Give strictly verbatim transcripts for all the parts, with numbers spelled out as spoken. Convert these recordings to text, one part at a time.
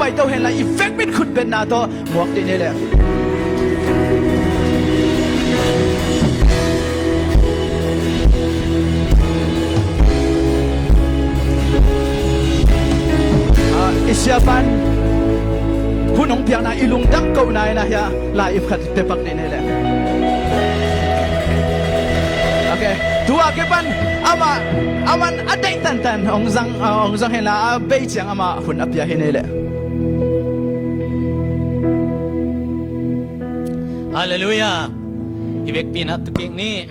Pai to hen la, i vekpi in khutbetna tawh muak dih ni le. Ah, i siapa'n hun hong piakna i lungdam kohna in ah hia lai ip khat pia pak dih ni le. Ok. Tua kipan amah, aman a deih tantan hong zang, ah, hong zang hen la, a bei ciang amah hun a pia hi ni le. Halleluiah. I vekpi in ah tu kik ni.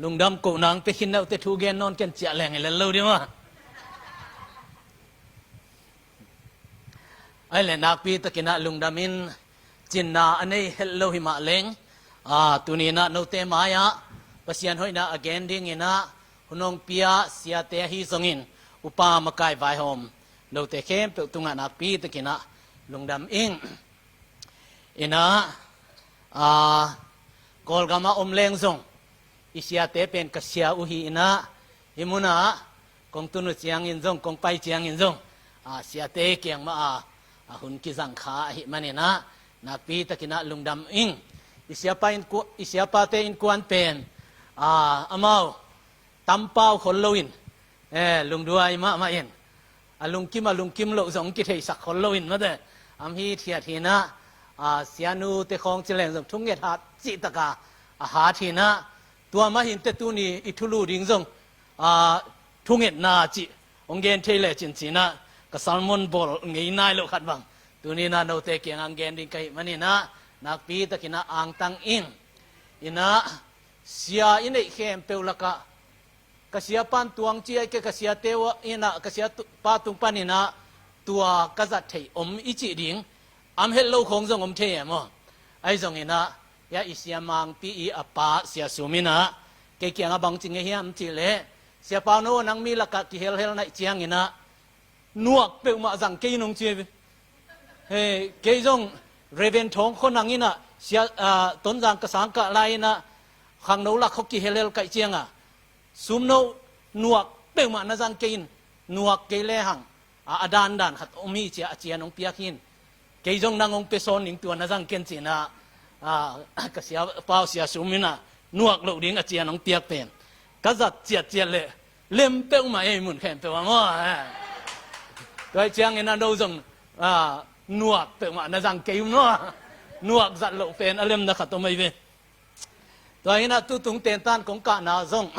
Lungdam kohna hong pia khin na uh teh thu gen nawn ken ciah leng hi lel lo ding maw. Ahih leh nakpi takin ah lungdam ing. Cinna a nei het lo hi mah leng, ah, tuni in ah note mai-ah Pasian hoihna a gen dingin ah hun hong pia siate ahi zongin, upa, makai, vaihawm, note khempeuh tungah nakpi takin ah lungdam ing. In ah, ah, Kawlgam ah om leng zong i siate pen ka sia uh hi in ah, hih munah kong tun uh ciangin zong, kong pai ciangin zong, ah, siate kiang mah ah, ah, hun kizang kha ahih manin ah nakpi takin ah lungdam ing. I siapa innku-, i siapate innkuan pen, ah, amau tampau khol loin, eh, lungduai mahmah in, a lungkim, a lungkim loh zong kitheisak khol loin mate, am hithiat hi in ah, ah, sianute khawng ci leng zong thunget hat cih taka a hat hi in ah, tua mah hi in teh tuni i thulu ding zong, ah, thungetna cih hong gen thei lecin ci in ah, ka sermon bawl ngei nai loh khat bang tuni in ah note kiangah hong gen ding ka hih manin ah nakpi takin ah angtang ing. In ah sia i neih khempeuh lakah ka siapa'n tuang ci-a i ke, ka siate uh in ah, ka siapa tung panin ah tua ka zat theih om i cih ding, am het lo khawng zong om thei e maw. Ahi zongin ah, hia i sia Mangpi i a pa Sia Sum in ah kei kiangah bang ci ngei hiam cih leh, Sia Pau, no nang mi lakah kihelhel na hih ciangin ah nuak peuhmah zang kei in, hong ci hi. Hei, kei zong Reverend Thawng Khua Nang in ah, sia, ah, Tonzang ka sang kah lai in ah, khangno lak khawng kihelhel ka hih ciangah, Sum, no nuak peuhmah na zang kei in, nuak kei lehang, ah, a dandan khat om hi ci-a a cian hong piak hi in. Kei zong nang hong pia sawn ning, tua na zang ken ci in ah, ah, ka sia Pau, Sia Sum in ah nuak loh ding a cian hong piak pen ka zat ciatciat leh lem peuhmah ei, mun khempeuh ah maw. Eh. Tua hih ciangin ah no zong, ah, nuak peuhmah na zang kei un maw. Nuak zat loh pen a lemna khat om ei ve. Tua hi in ah tutung tentan kong kahna zong,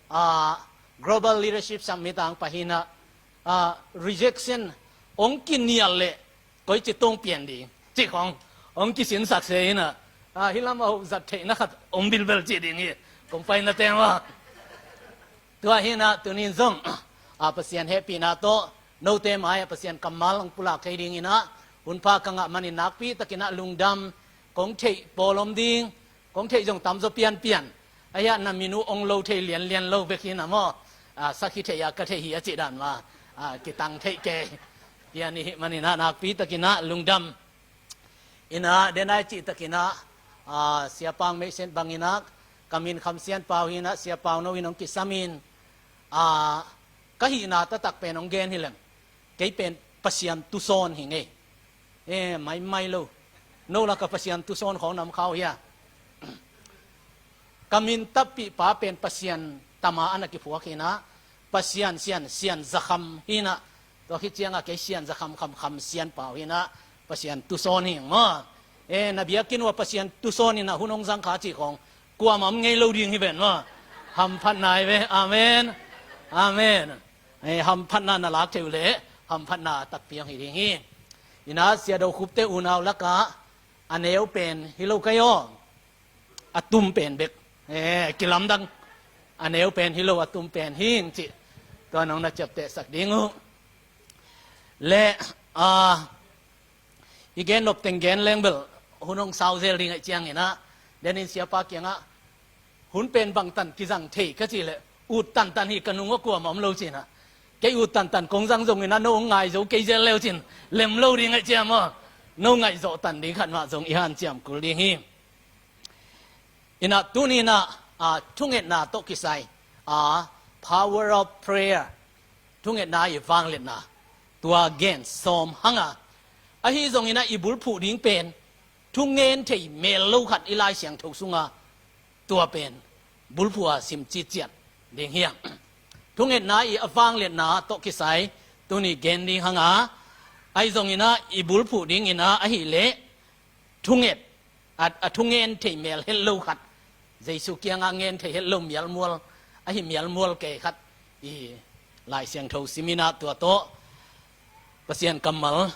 ah, Global Leadership Summit ah hong pai hi in ah, ah, rejection hong kinial leh koici tung pian ding cih khawng hong kisinsak se in ah, ah, hih lam ah hoh zat theihna khat om bilbel cih ding hi, kong paina teng ah. Tua hi in ah tuni in zong, ah, Pasian hehpihna tawh note mai-ah Pasian kammal hong pulak thei dingin ah hunpha ka ngah manin nakpi takin ah lungdam. Kong theih pawl om ding, kong theih zong tamzaw pianpian. Ahi ah na min uh ong lo thei lianlian lo bek hi in ah maw. Ah, sakhi thei-a ka theih hi a cih dan mah, ah, kitang theih kei pian i hih manin ah nakpi takin ah lungdam. In ah, den a i cih takin ah, ah, Sia Pang Meisen bangin ah, ka min Kham Sian Pau hi in ah, Sia Pau, no in hong kisam in, ah, ka hihna taktak pen hong gen hi leng, kei pen Pasian tusawn hi ing ei. Eh, maimai lo. No lakah Pasian tusawn khawng na om kha uh hia? Ka min tappih pa pen Pasian tama a na kiphuak hi in ah, Pasian Sian, Sian Za Kham hi in ah, tua khit ciangah kei Sian Za Kham, Kham, Kham Sian Pau hi in ah, Pasian tusawn hi ing maw. Eh, na biakinn uah Pasian tusawn in ah hun hong zang kha cih khawng kuamah om ngei lo ding hi ven maw. Hamphatna hi ve. Amen. Amen. Eh, hamphatna na lak theih uh leh hamphatna takpi hong hi ding hi. In ah, Sia Do Khup te unau lakah a neu pen hi lo kei aw. A tum pen bek, eh, kilamdang. A neu pen hi lo, a tum pen hi ing cih tua nong na ciaptehsak ding uh. Le, ah, i gen nop teng gen leng bel hun hong sau zel ding ahih ciangin ah, den in Siapa kiangah, hun pen bangtan kizang thei ka cih leh, ut tantan hi, ka nung uah kuamah om lo ci in ah. Kei ut tantan kong zang zongin ah no hong ngai zo kei zel le uh cin, lem lo ding ahih ciang maw. No ngaihzawh tan ding khat mah zong i hanciam kul ding hi. In ah tuni in ah, a, thungetna tawh kisai a, power of prayer, thungetna i vangliatna, tua gen sawm hang a, ahi zongin ah i bulphuh ding pen thungen thei mel lo khat i Lai Siangtho sunga tua pen bulphuh a sim citciat ding hi hang. Thungetna i a vangliatna tawh kisai tuni gen ding hang a, ahi zongin ah i bulphuh dingin ah ahih leh thunget, a, a thungen thei mel het lo khat, Jesu kiangah ngen thei het lo mialmual, ahi mialmual kei khat i Lai Siangtho simin ah tua tawh Pasian kammal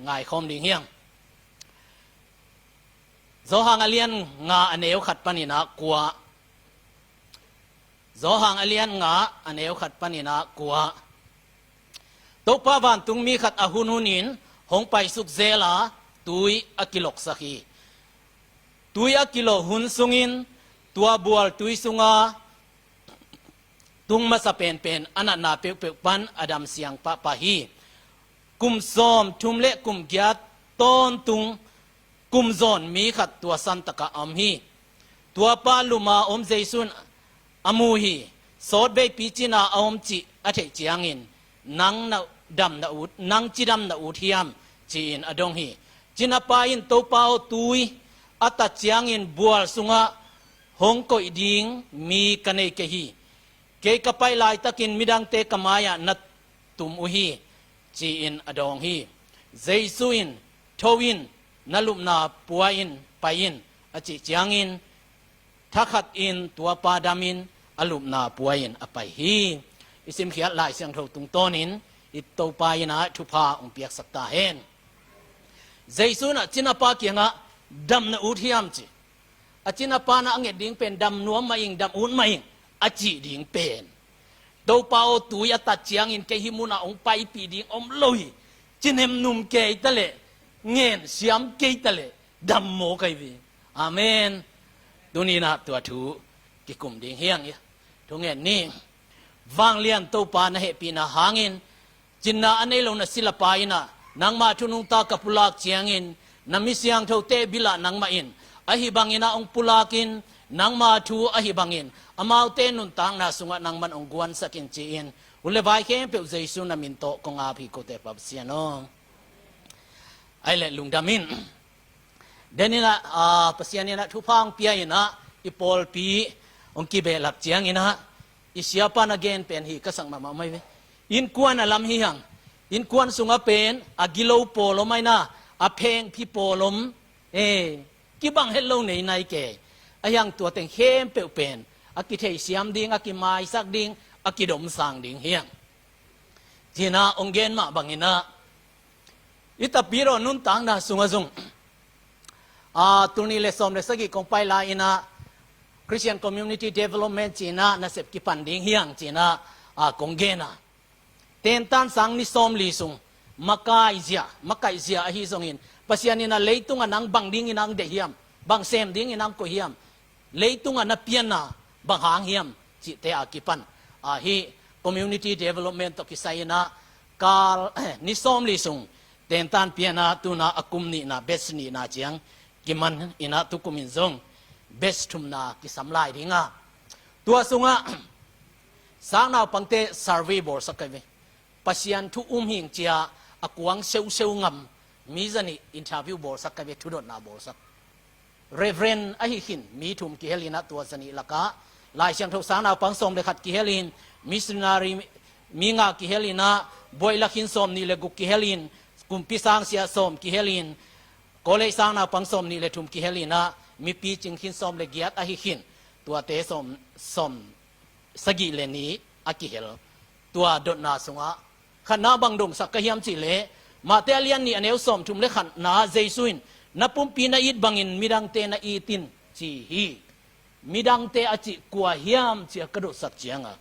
ngaikhawm ding hi hang. Johan a lian nga a neu khat panin ah kua. Johan a lian nga a neu khat panin ah kua. Topa vantungmi khat a hunhunin hong paisuk zel a, tui a kiloksak hi. Tui a kilok hun sungin tua bual tui sunga tung masa penpen a natna peuhpeuh pan a dam siang pahpah hi. Kum sawm thum le kum giat tawntung kum zawn mi khat tua santakah a om hi. Tua pa lum a om Jesu in a mu hi. Sawtveipi cina a om cih a theih ciangin, "Nang na dam na ut, nang cidam na ut hiam?" ci-in a dong hi. Cinapa in, "Topa aw, tui a tat ciangin bual sungah hong koih ding mi ka nei kei hi. Kei ka paih laitakin midangte ka mai-ah na tum uh hi," ci-in a dawng hi. Jesu in, "Tho in, na lupna pua in, pai in," a cih ciangin thakhatin tua pa damin a lupna pua-in a pai hi. I simkhiat Lai Siangtho tungtawnin i Topa in ah thupha hong piaksak ta hen. Jesu in ah cinapa kiangah, "Dam na ut hiam?" ci. A cinapa in ah a nget ding pen, "Dam nuam mah ing, dam ut mah ing," a cih ding pen, "Topa aw, tui a tat ciangin kei hih munah hong paipih ding om lo hi. Cinem num kei ta leh, ngen siam kei ta leh, dam maw kai ve." Amen. Tuni in ah tua thu kikum ding hi hang. Thungen ni. Vanglian Topa na hehpihna hangin, cinna a nei lo na silapa in ah nangma thu nungta ka pulak ciangin, na mi siangthote bilah nangmah in ahi bangin ah hong pulakin, nangma thu ahi bangin amaute nuntakna sungah nangman hong guansak in, ci-in hun le vai khempeuh Jesu na min tawh kong ap hi, kote Pa Pasian aw. Ai le lungdam in. Den in ah, a, Pasian in ah thupha hong pia in ah, i pawlpi hong kibehlap ciangin ah, i siapa na gen pen hi ka sak mahmah mai ve. Innkuan a lam hi hang. Innkuan sungah pen a gilo pawl om, a ina a phengphi pawl om. E, kibang het lo nei nai kei. Ahi hang tua teng khempeuh pen a kitheisiam ding, a kimaisak ding, a kidomsang ding hi hang. Ci-in ah hong gen mah bangin ah, i Tapidaw nuntakna sungah zong, a, tul nih le sawm le sagih kong pai lai-in ah Christian Community Development ci-in ah nasep kipan ding hi hang ci-in ah, a, kong gen a. Tentan sang ni sawmli sung makaihzia, makaihzia ahi zongin, Pasian in ah leitungah nang bang dingin ah hong deih hiam, bang sem dingin ah hong koih hiam, leitungah na pianna bang hang hiam cihte a kipan, a, hih community development tawh kisai-in ah kal ni sawmli sung tentan pian a, tu-in ah a kum nihna, batch nihna ciang kiman in ah, tukum in zong batch thumna kisam lai ding a. Tua sungah sang naupangte survey bawlsak ka hi ve. Pasian thu um hing ci-a a kuang seuseu ngam mi zanih interview bawlsak ka hi ve, thudotna bawlsak. Reverend ahi khin mi thum kihel in ah, tua zanih lakah Lai Siangtho sang naupang sawm le khat kihel in, missionary mi nga kihel in ah, buailak khin sawm nih le guk kihel in, kumpi sang sia sawm kihel in, college sang naupang sawm nih le thum kihel in ah, mipi cing khin sawm le giat ahi khin, tuate sawm, sawm sagih le nih a kihel. Tua dotna sungah khatna bang dongsak ka hiam cih leh, Mate a lian nih a neu sawm thum le khatna, Jesu in, "Na pumpi na it bangin midangte na it in," ci hi. Midangte a cih kua hiam ci-a ka dotsak ciangah,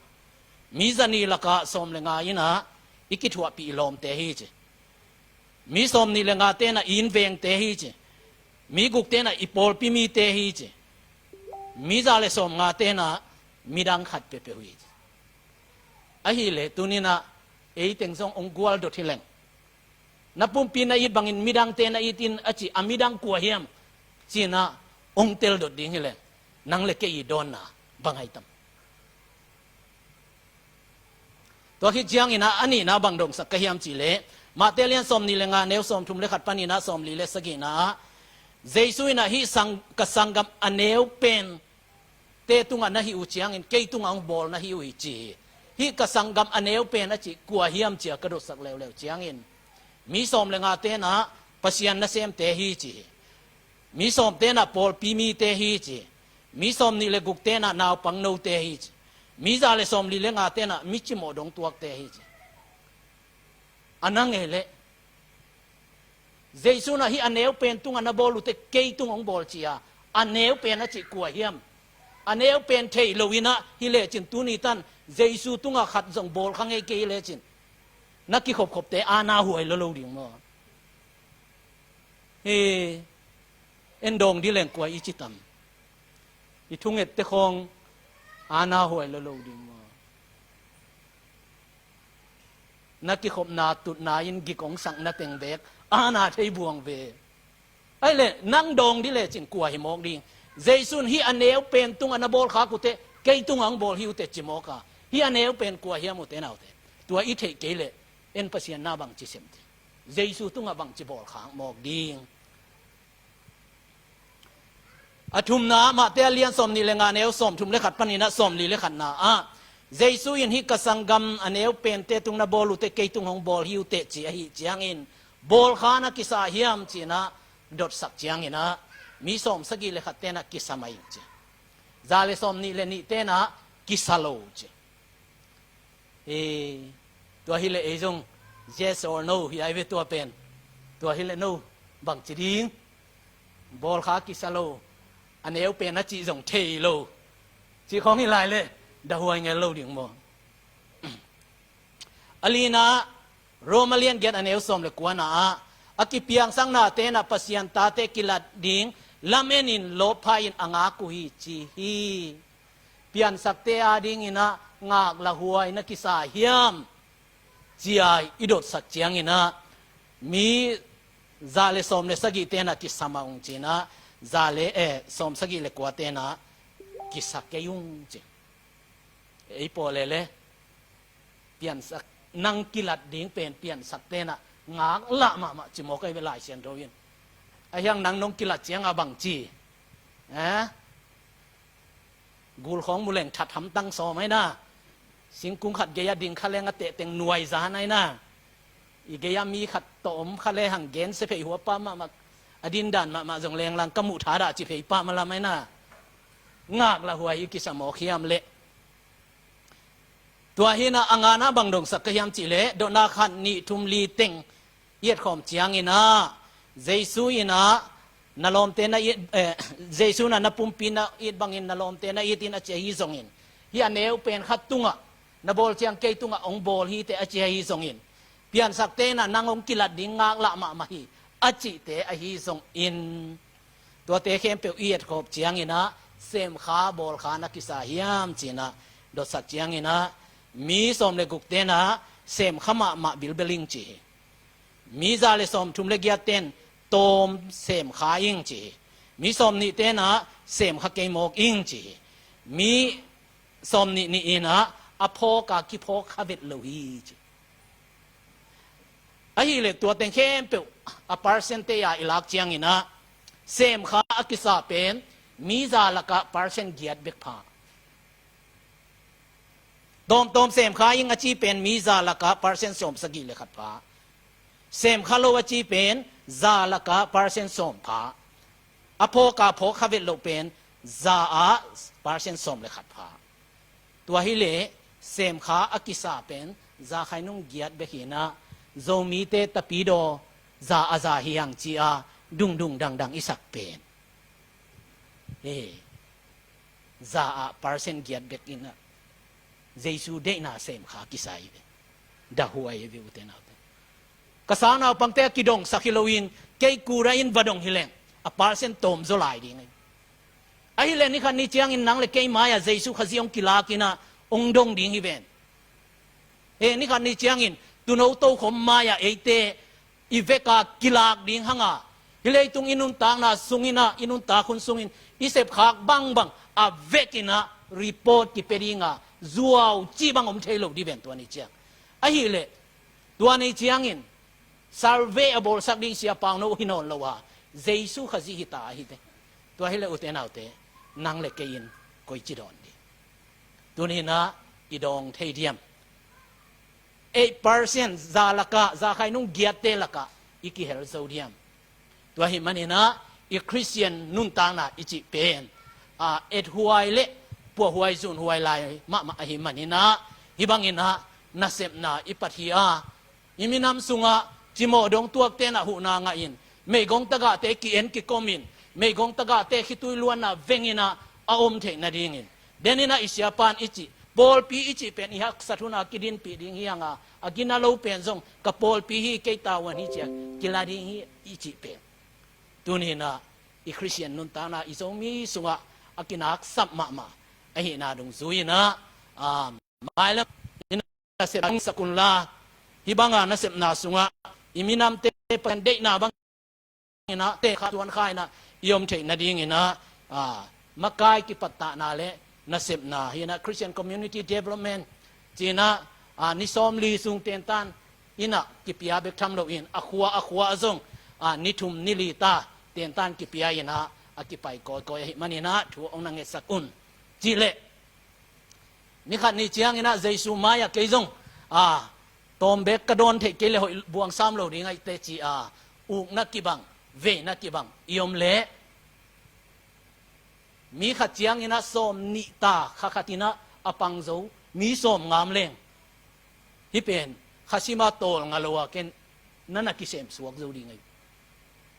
mi zanih lakah sawm le nga in ah i kithuahpih i lawmte hi ci. Mi sawm nih le ngate in ah i innvengte hi ci. Mi gukte in ah i pawlpi mite hi ci. Mi za le sawm ngate in ah midang khat peuhpeuh hi ci. Ahih leh tuni-in ah ei teng zong hong gualdot hi leng, "Na pumpi na it bangin midangte na it in," a cih a midang kua hiam ci-in ah hong teldot ding hi leng, nang le kei i dawnna bang ai tam. Tua khit ciangin ah a nihna bang dongsak ka hiam cih leh, Matthai lian sawmnih le nga neu sawmthum le khat panin ah sawmli le sagihna ah, Jesu in ah, "Hih sang, ka sanggam a neu pen te tungah na hih uh ciangin kei tungah hong bawl na hi uh hi," ci hi. Hih ka sanggam a neu pen a cih kua hiam ci-a ka dotsak leuleu ciangin, mi sawm le nga ten ah Pasian nasemte hi ci hi. Mi sawm ten ah pawlpi mite hi ci hi. Mi sawmnih le guk ten ah naupang note hi ci hi. Mi za le sawmli le nga ten ah mi cimawh dong tuakte hi ci hi. A na ngei leh, Jesu in ah hih a neu pen tungah na bawl uh teh kei tung hong bawl ci-a, a neu pen a cih kua hiam? A neu pen thei lo in ah hi lecin, tuni tan Jesu tungah khat zong bawl kha ngei kei hi lecin, na kikhopkhopte a na huai lo lo ding maw? Hi, en dawng dih leng kua i ci tam? I thungette khawng a na huai lo lo ding maw? Na kikhopna tutna in gik hong sakna teng beek a na thei buang ve. Ai leh, nang dawng dih lecin kua hi mawk ding? Jesu in hih a neu pen tungah na bawl khak uh teh kei tungah hong bawl hi uh teh ci mawk a, hih a neu pen kua hiam ute naute? Tua i theih kei leh, en Pasian na bang ci sem ding? Jesu tungah bang ci bawl khak mawk ding? A thumna, Matthai lian sawmnih le nga neu sawmthum le khat panin ah sawmli le khatna ah, Jesu in, "Hih ka sanggam a neu pente tung na bawl uh teh kei tung hong bawl hi uh teh," ci ahih ciangin, bawl kha na kisa hiam ci-in ah dotsak ciangin ah, mi sawmsagih le khat ten ah kisa mah ing ci. Za le sawmnih le nih ten ah kisa lo ci. Hi, tua hi leh ei zong yes or no hi ai ve tua pen. Tua hi leh no, bang ci ding? Bawl kha kisa lo, a neu pen a cih zong thei lo cih khawng hi lai leh, dah huai ngel lo ding maw? A lina, Roma lian giat a neu sawm le kuana ah, a kipiangsakna ten ah Pasian tate kilat ding lamen in lawppha in a ngak uh hi ci hi. Piansakte adingin ah ngak lah huai na kisa hiam ci-a i dotsak ciangin ah, mi za le sawm le sagih ten ah kisa mah ung ci-in ah, za le, eh, sawmsagih le kua ten ah kisa kei ung ci. Ei pawl leh leh, piansak, nang kilat ding pen piansak ten ah ngak lah mahmah ci mawk ai ve Lai Siangtho in. A hiang nang nong kilat ciang a bang ci? Eh? Gul khawng mu leng that hamtang sawm ai na. Singkung khat gei ah ding kha leng a tehteng nuai zan ai na. I gei ah mi khat tawh om kha lehang gensia phei huap pah mahmah, a dindan mahmah zong lenglang ka muh thadah ci phei pah malam ai na. Ngak lah huai i kisa mawk hiam leh? Tua hi-in ah a ngana bang dongsak ka hiam cih leh, dotna khat nih thum li teng i etkhawm ciangin ah, Jesu in ah na lawmte na it, eh, Jesu in ah na pumpi na it bangin na lawmte na it in a ci ahi zongin, hih a neu pen khat tungah na bawl ciang kei tungah hong bawl hi teh a ci ahi zongin, piansakte in ah nang hong kilat ding ngak lah mahmah hi a cihte ahi zongin, tuate khempeuh i etkhawm ciangin ah, semkha bawlkha na kisa hiam ci-in ah dotsak ciangin ah, mi sawm le guk ten ah semkha mahmah bilbel ing ci hi. Mi za le sawmthum le giat ten tawm semkha ing ci hi. Mi sawmnih ten ah semkha kei mawk ing ci hi. Mi sawmnih nih in ah a phawk a kiphawk kha vet lo hi ci. Ahih leh tua teng khempeuh a percent te a i lak ciangin ah, semkha a kisa pen mi za lakah percent giat bek pha. Tawmtawm semkha ing a ci pen mi za lakah percent sawmsagih le khat pha. Semkha lo a ci pen za lakah percent sawm pha. A phawk a phawk kha vet loh pen za ah percent sawm le khat pha. Tua hi leh semkha a kisa pen za khainung giat bek hi-in ah, Zomite tapidaw za a za hi hang ci-a dungdung dangdang i sak pen, eh, za ah percent giat bek in ah Jesu deihna semkha kisa hi ve. Dah huai hi ve ute naute. Ka sangnaupangte a kidongsak hi loin, kei kura in va dong hi leng a percent tawm zaw lai ding hi. Ahih leh ni khat ni ciangin nang le kei mai-ah Jesu Khazih hong kilak in ah hong dong ding hi ven. Eh, ni khat ni ciangin tuuno tokhom mai-ah eite i vek a kilak ding hang a, hih leitung i nuntakna sungin ah, i nuntak hun sungin i sepkhak bangbang a vek in ah report kipia dinga zuau cih bang om thei lo dih ven tua ni ciang. Ahileh tua ni ciangin survey a bawlsak ding siapau no hi nawn lo a, Jesu Khazih hita ahite. Tua hileh ute naute, nang le kei in koici dawn dih? Tuninah i dawng thei diam? Eight percent za lakah, za khainung giatte lakah i kihel zo diam? Tua hi maninah i Khristian nuntakna i cih pen a, ethuai le puahhuai zunhuai lai mahmah ahi maninah, hih banginah nasepna i pat hi a, i minam sungah cimawh dong tuakte na huhna ngahin, meigong tagahte ki-en kikomin, meigong tagahte khitui luanna venginah a om theih nadingin, deninah i siapan i cih, pawlpi i cih pen i haksat huna kidinpih ding hi hanga, a gina lo pen zong ka pawlpi hi, kei tavuan hi cia kila ding hi i cih pen. Tuninah i Khristian nuntakna i Zomi sungah a kinaksap mahmah ahihna dungzui inah, a, mailam inah nasep sakun la, hih banga nasepna sungah i minamte Pasian deihna bang inah tekha tuankha inah i om theih nadinginah, a, makai kipattahna le nasepna hi inah Christian Community Development cinah, a, ni sawmli sung tentan inah kipia bek tham loin a khua a khua zong, a, ni thum ni li ta tentan kipia inah a kipai kawikawi ahi maninah thu ong na ngetsak un. Cihleh nikhat ni cianginah Jesu mai-ah kei zong, a, tawm bek ka dawn theih kei le hoih buangsam lo ding ahi teh ci a, ukna kibang, veina kibang i om leh mi khat cianginah sawm nih ta, kha khatinah a pang zo mi sawm ngam leng, hih pen khasima tawl nga lo a ken na na kisem suak zo ding ahi.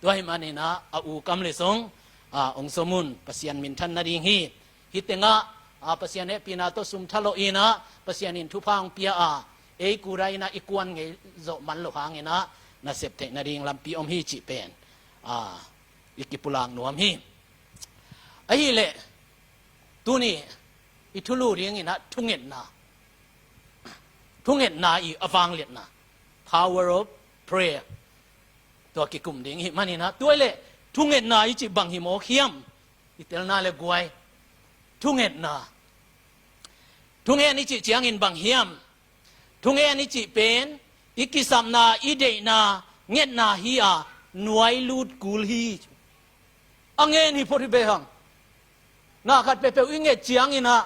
Tua hi maninah a u kam le song, a, ong som un, Pasian minthan nading hi. Hih tengah, a, Pasian hehpihna tawh sum thalawh inah Pasian in thupha ong pia a, ei kura inah i kuan ngei zawh man lo hanginah nasep theih nading lampi om hi cih pen, a, i kipulak nuam hi. Ahileh tuni i thulu dinginah thungetna, thungetna i a vangliatna, power of prayer, tua kikum ding hi maninah, tua hileh thungetna i cih bang hi mawk hiam? I telna le guai, thungetna, thungen i cih ciangin bang hiam? Thungen i cih pen i kisapna, i deihna, ngetna hi a, nuai lut kul hi. A ngen hi phot hi behang. Na khat peuhpeuh i nget cianginah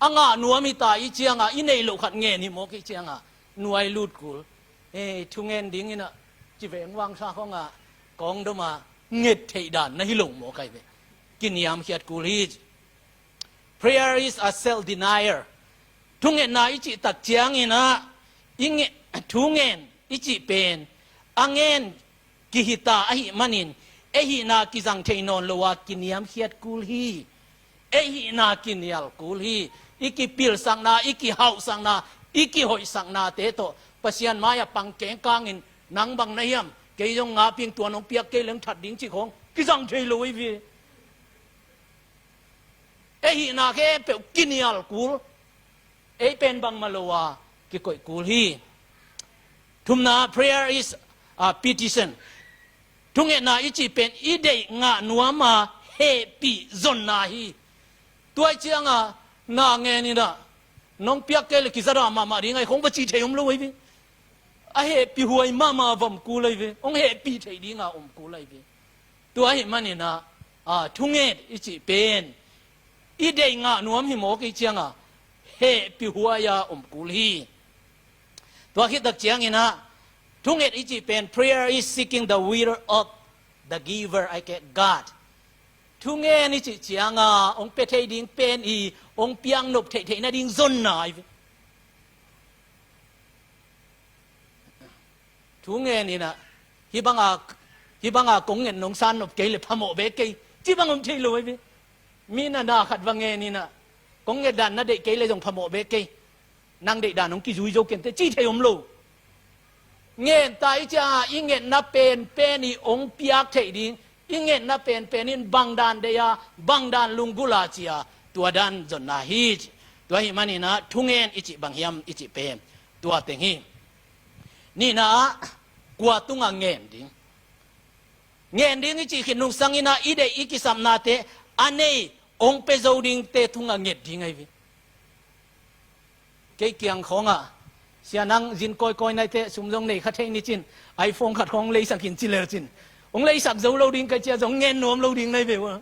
a ngah nuam hi ta i cianga, i neih loh khat ngen hi mawk i cianga nuai lut kul. Ei, thungen dinginah ci vengvang sa khonga kawng doma nget theih dan na hi lo mawk ahi ve. Kiniamkhiat kul hi. Prayer is a self-denial. Thungetna i cih tak cianginah i nge-, thungen i cih pen a ngen kihita ahi manin, ei hihna kizang thei nawn lo a kiniamkhiat kul hi. Ei hihna kinial kul hi. I kipilsakna, i kihauhsakna, i kihoihsaknate tawh Pasian mai-ah pang kengkangin, nang bang na hiam, kei zong ngaping, tua nong piak kei leng that ding cih khawng kizang thei lo ahi ve. Ei hihna khempeuh kinial kul, ei pen bangmah lo a kikoih kul hi. Thumna, prayer is a petition. Thungetna i cih pen i deih ngah nuam a hehpih zonna hi. Tua i cianga na ngen inah nong piak kei le kizada mahmah ding ahi khong va cih thei om lo ahi ve. A hehpih huai mahmah a va om kul ahi ve. Ong hehpih theih dinga om kul ahi ve. Tua ahi maninah, a, thunget i cih pen i deih ngah nuam hi mawk i cianga hehpih huai a om kul hi. Tua khit tak cianginah thunget i cih pen, prayer is seeking the will of the giver, ahi kei, God. Thungen i cih cianga ong pia thei ding pen i ong piaknop theihtheih nading zonna ahi ve. Thungen inah hih banga, hih banga kong nget nong san nop kei le phamawh bek kei, cih bang om thei lo ahi ve. Mi na na khat va ngen inah kong nget dan na deih kei le zong phamawh bek kei, nang deih dan hong kizui zo kenteh, cih thei om lo. Ngen ta i cianga i ngetna penpen i ong piak theih ding, i ngetna penpen in bang dan deih a, bang dan lunggulh a ci a, tua dan zonna hi. Tua ahi maninah thungen i cih bang hiam i cih pen tua teng hi. Nihna ah kua tungah ngen ding? Ngen ding i cih khit nungsanginah i deih i kisapnate a nei hong pia zo dingte tungah nget ding ahi ve. Kei kiang khawngah, sia nang zin kawikawi naite sum zong nei kha thei ni cin, iPhone khat khawng leisak in ci lel cin, hong leisak zo lo ding ka cia zong ngen nuam lo ding nai ve ua.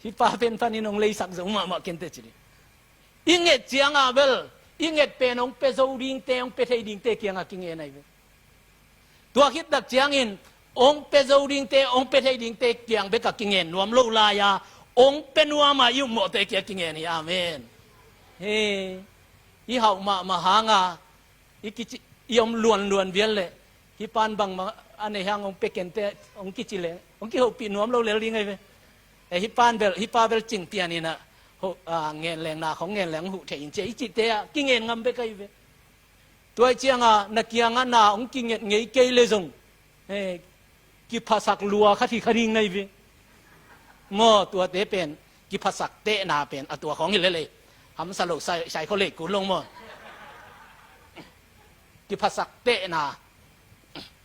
Hih pa pen panin hong leisak zo mahmah kente ci ding. I nget ciangah bel, i nget pen hong pia zo dingte, hong pia thei dingte kiangah kingen ahi ve. Tua khit tak ciangin hong pia zo dingte, hong pia thei dingte kiang bekah kingen nuam lo lai-a, hong pia nuam a i upmawhte kiang kingen hi. Amen. He, i hauh mahmah hanga i kici, i om luanluan vial leh, hih pan bangmah a nei hang hong pia kente hong kici leh hong kihopih nuam lo lel ding ahi ve. E, hih pan bel, hih pa bel cing pian inah, ho, a, ngen leng na khong ngen leng huh thei in cia i cihte ah kingen ngam bek ahi ve. Tua ih ciangah na kiangah na hong kinget ngei kei le zong, eh, kiphasak lua khat hi kha ding nai ve. Maw, tuate pen kiphasak tehna pen a tua khawng hi lelei. Hamsa lo sai, sai khawlei kul long maw. Kiphasak tehna,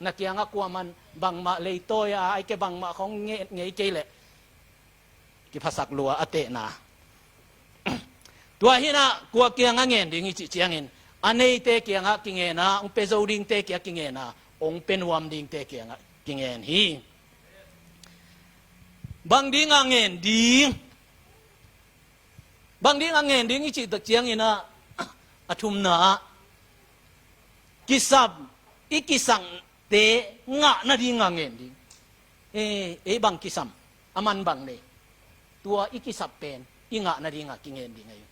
na kiangah kuaman bangmah leitawi a ai ke bangmah khawng nge-, ngei kei leh kiphasak lua a tehna. Tua hinah kua kiangah ngen ding i cih ciangin, a neite kiangah kingena, hong pia zo dingte kiangah kingena, hong pia nuam dingte kiangah kingen hi. Bang dingah ngen ding? Bang dingah ngen ding i cih tak cianginah, a thumna ah kisam, i kisam te ngah nadinga ngen ding. Eh, ei bang kisam, a man bang nei. Tua i kisap pen i ngah nadinga kingen ding ahi.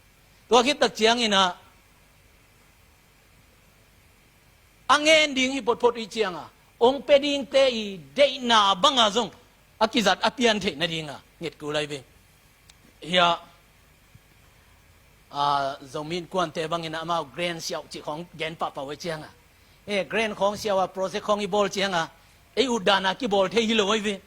Tua khit tak cianginah a ngen ding hi photphot i cianga hong pia dingte i deihna banga zong a kizat a pian theih nadinga nget kul ahi ve. Hia, a, Zomi Innkuante bangin amau grant siauh cih khawng gen pahpah uh cianga, e, grant khawng siauh a project khawng i bawl cianga ei ut dana kibawl thei hi lo ahi ve.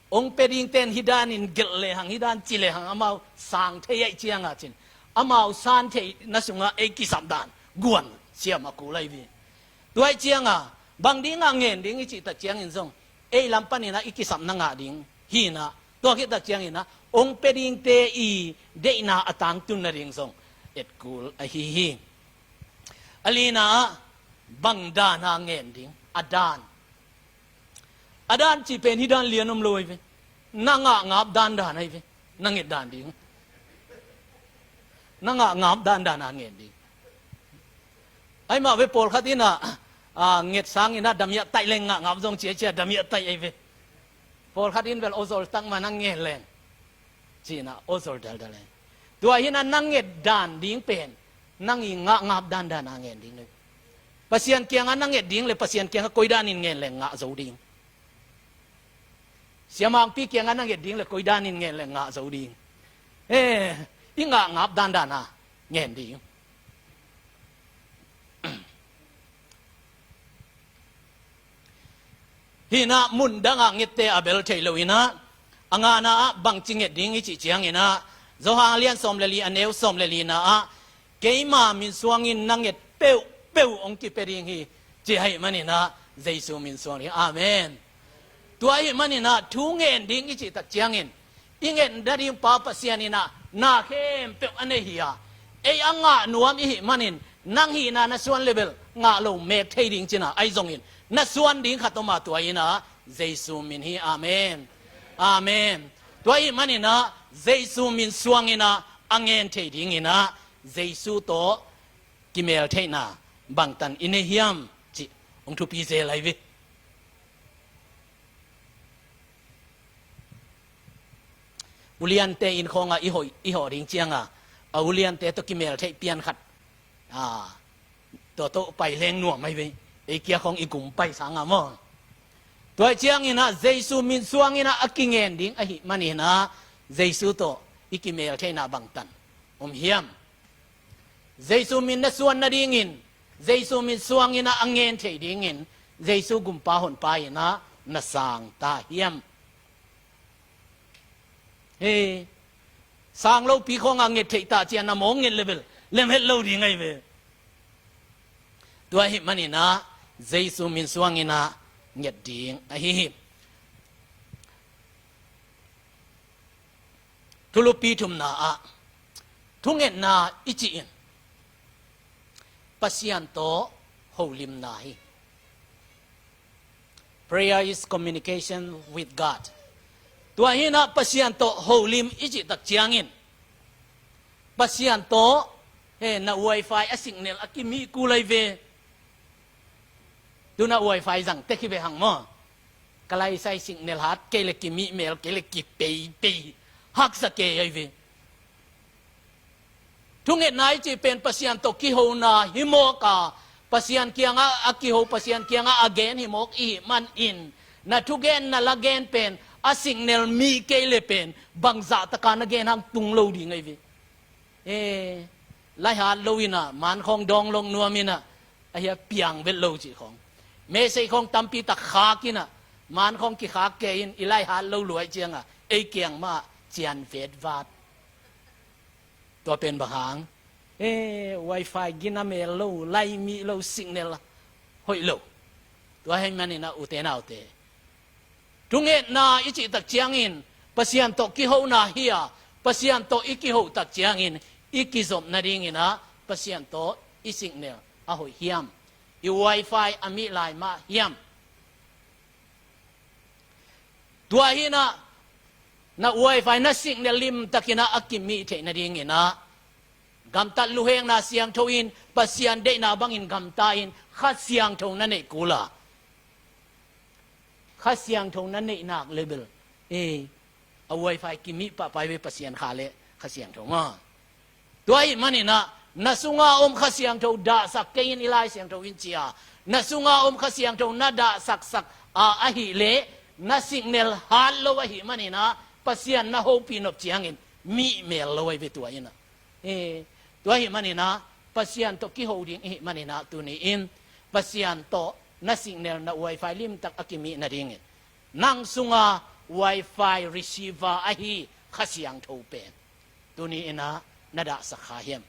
Hong pia dingten hi danin gelh lehang, hi dan ci lehang amau sang thei aih cianga cin, amau san theihna sungah ei kisap dan guan siam a kul ahi ve. Tua ih cianga bang dingah ngen ding i cih tak ciangin zong ei lam paninah i kisapna ngah ding hinah, tua khit tak cianginah hong pia dingte i deihna a tangtun nading zong et kul ahi hi. A lina ah bang dana ngen ding, a dan. A dan cih pen hi dan lian om lo ahi ve. Na ngah ngap dandan ahi ve. Na nget dan ding. Na ngah ngap dandan a ngen ding. Ahi mah ve, pawlkhat inah, a, nget sanginah damiah taih leng ngah ngap zong ciacia damiah taih ahi ve. Pawlkhat in bel aw zol tak ma na ngen leng cinah aw zol daldal ahi. Tua hinah na nget dan ding pen nang i ngah ngap dandan a ngen ding. Pasian kiangah na nget ding le Pasian kiangah koi danin ngen leng ngah zo ding. Siamangpi kiangah na nget ding le koi danin ngen le ngah zo ding. Eh, i ngah ngap dandan a ngen ding. Hinah mun dangah ngette a bel thei lo inah, a ngana ah bangci nget ding i cih cianginah, Johan a lian sawm le li a neu sawm le lina ah, keima min suangin na nget peuhpeuh hong kipia ding hi, ci ahih maninah Jesu min suang ding. Amen. Tua ahih maninah thu ngen ding i cih tak ciangin i ngetna ding pa Pasian inah na khempeuh a nei hi a, ei a ngah nuam i hih manin nang hihna na suan le bel ngah lo mek thei ding cina ahi zongin na suan ding khat om a, tua inah Jesu min hi. Amen. Amen. Tua ahih maninah Jesu min suanginah a ngen thei dinginah Jesu tawh kimeltheihna bangtan i nei hiam cih hong thupi zel ahi ve. Uliante inn khawngah i hawh, i hawh ding cianga a uliante tawh kimeltheih pian khat, a, tua tawh pai leng nuam ahi ve. Ei kia khawng i gum pai sanga maw. Tua cianginah Jesu min suanginah a kingen ding ahih maninah Jesu tawh i kimeltheihna bangtan om hiam? Jesu min na suan nadingin, Jesu min suanginah a ngen thei dingin Jesu gumpa honpa inah na sang ta hiam? He, sang lopi khawngah nget theih ta cian a mawng nget le bel lem het lo ding ahi ve. Tua ahih maninah Jesu min suanginah nget ding ahi hi. Thulupi thumna ah thungetna i cih in Pasian tawh holimna hi. Prayer is communication with God. Tua hinah Pasian tawh holim i cih tak ciangin Pasian tawh, he, na wifi a signal a kimih kul ai ve. Tuna wifi zang tek hi ve hang maw. Ka laisai signal hat kei le kimih mel kei le kipeipei haksa kei ai ve. Thungetna i cih pen Pasian tawh kihona hi mawk a, Pasian kiangah a kiho, Pasian kiangah a gen hi mawk i hih manin, na thugen na lagen pen a signal mih kei le pen bangzah taka na gen hang tung lo ding ai ve. E, laihat lo inah mankhawng dawnglong nuam inah a hia piang vet lo cih khawng, mesei khawng tampi tak khak inah mankhawng kikhak kei in i laihat lo luai ciangah ei kiang mah cian vetvat. Tua pen bang hang? E, wifi gina mel lo, lai mih lo, signal hoih lo. Tua hei maninah ute naute, thungetna i cih tak ciangin Pasian tawh kihona hi a, Pasian tawh i kiho tak ciangin i kizop nadinginah Pasian tawh i signal a hoih hiam, i wifi a mih lai mah hiam? Tua hinah na wifi na signal limtakinah a kimih theih nadinginah gamtat luhekna siangtho in Pasian deihna bangin gamta in Kha Siangtho na neih kul a, Kha Siangtho na neih nak le bel, e, a wifi kimih pahpai ve Pasian Kha le Kha Siangtho maw. Tua ahih maninah na sunga om Kha Siangtho dahsak kei in i Lai Siangtho in ci a, na sunga om Kha Siangtho na dahsaksak a ahih leh na signal hat lo ahih maninah Pasian na hopih nop ciangin mih mel lo ai ve tua inah. E, tua ahih maninah Pasian tawh kiho ding i hih maninah tuni in Pasian tawh na signal na wifi limtak a kimih nadingin nang sunga wifi receiver ahi Kha Siangtho pen tuni inah na dahsak kha hiam?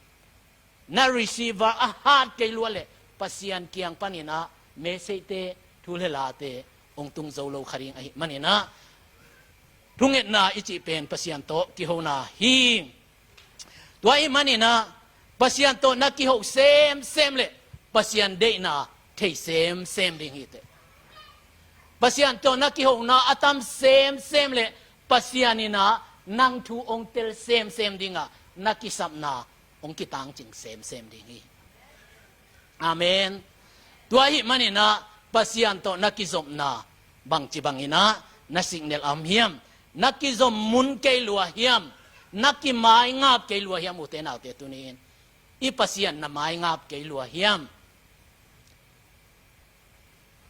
Na receiver a hat kei lua leh Pasian kiang paninah messeite, thu le late hong tung zo lo kha ding ahih maninah thungetna i cih pen Pasian tawh kihona hi. Tua ahih maninah Pasian tawh na kiho semsem leh Pasian deihna thei semsem ding hi teh. Pasian tawh na kihona a tam semsem leh Pasian inah nang thu hong tel semsem dingah na kisapna hong kitangcing semsem ding hi. Amen. Tua ahih maninah Pasian tawh na kizopna bangci banginah na signal a om hiam? Na kizom mun kei lua hiam? Na kimaingap kei lua hiam ute naute tuni in? I Pasian na maingap kei lua hiam?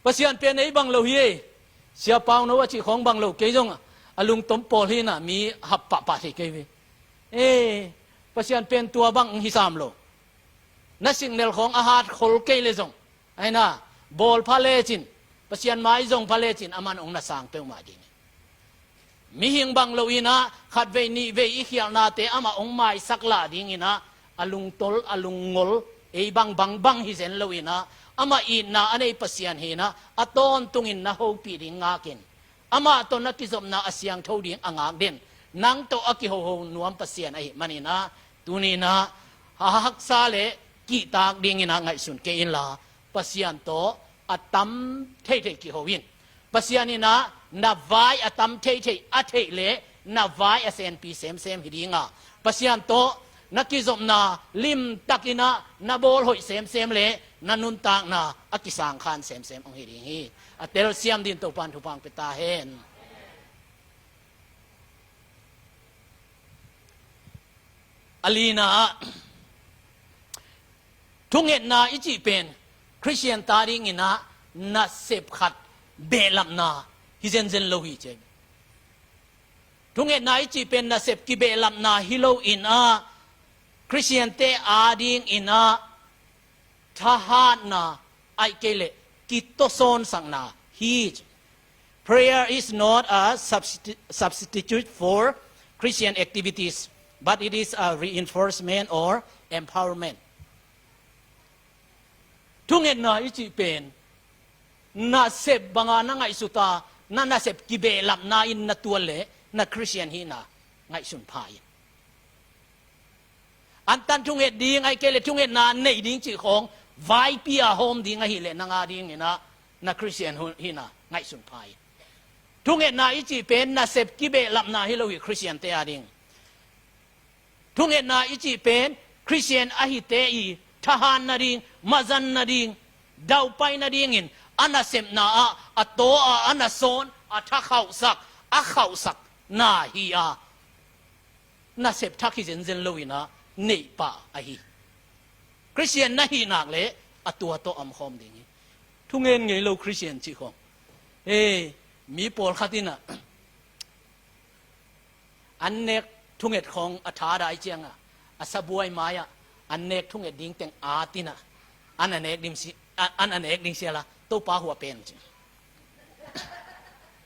Pasian pen ei bang lo hi ei. Sia Pau No a cih khawng bang lo kei zong a lungtom pawl hinah mi hap pahpah thei kei ve. E, Pasian pen tua bang hi sam lo. Na signal khawng a hat khol kei le zong, aina, bawl pha lecin, Pasian mai zong pha lecin aman hong na sang peuhmah ding hi. Mihing bang lo inah khatvei nihvei i khialhnate amah hong maisak lah dinginah a lungtol a lungngol ei bang bangbang hi zen lo inah amah itna a nei Pasian hinah a tawntungin na hopih ding ngakin, amah tawh na kizopna a siangtho ding a ngak den, nang tawh a kihoho nuam Pasian ahih maninah tuninah a haksa le kihtak dinginah ngaihsun kei inla Pasian tawh a tam theithei kiho in. Pasian inah na vai a tam theithei a theih leh na vai a senpi semsem hi dinga, Pasian tawh na kizopna limtakinah na bawl hoih semsem leh na nuntakna a kisangkhan semsem hong hi ding hi. A telsiam din Topan thupha hong pia ta hen. A lina ah thungetna i cih pen Khristian ta dinginah nasep khat behlapna hi zenzen lo hi ci. Thungetna i cih pen nasep kibehlapna hi lo inah Khristiante a dinginah thahatna ahih kei leh kitawsawnsakna hi ci. Prayer is not a substitu- substitute for Christian activities, but it is a reinforcement or empowerment. Thungetna i cih pen nasep banga na ngaihsut a, na nasep kibehlapna in na tual leh na Khristian hihna ngaihsun pha in. antan thunget ding, ahih kei leh thungetna neih ding cih khawng vaipi a hawm ding ahih leh nang a dingin ah na Khristian hu-, hihna ngaihsun pha hi. Thungetna i cih pen nasep kibehlapna hi lo hi Khristiante a ding. Thungetna i cih pen Khristian ahite i thahat nading, mazan nading, daupai nadingin a nasepna ah a taw a, a nasawn, a thakhauhsak, a khauhsakna hi a, nasep thak hi zenzen loin ah neih pah ahi. Khristian na hih nak leh a tua tawh omkhawm ding hi. Thungen ngei lo Khristian cih khawng. Ei, mi pawlkhat in ah an nek thunget khawng a thadah ciangah, a sabuai mai-ah an nek thunget ding teng at in ah, an a nek ding si-, a, an a nek ding siala, Topa hua pen ci.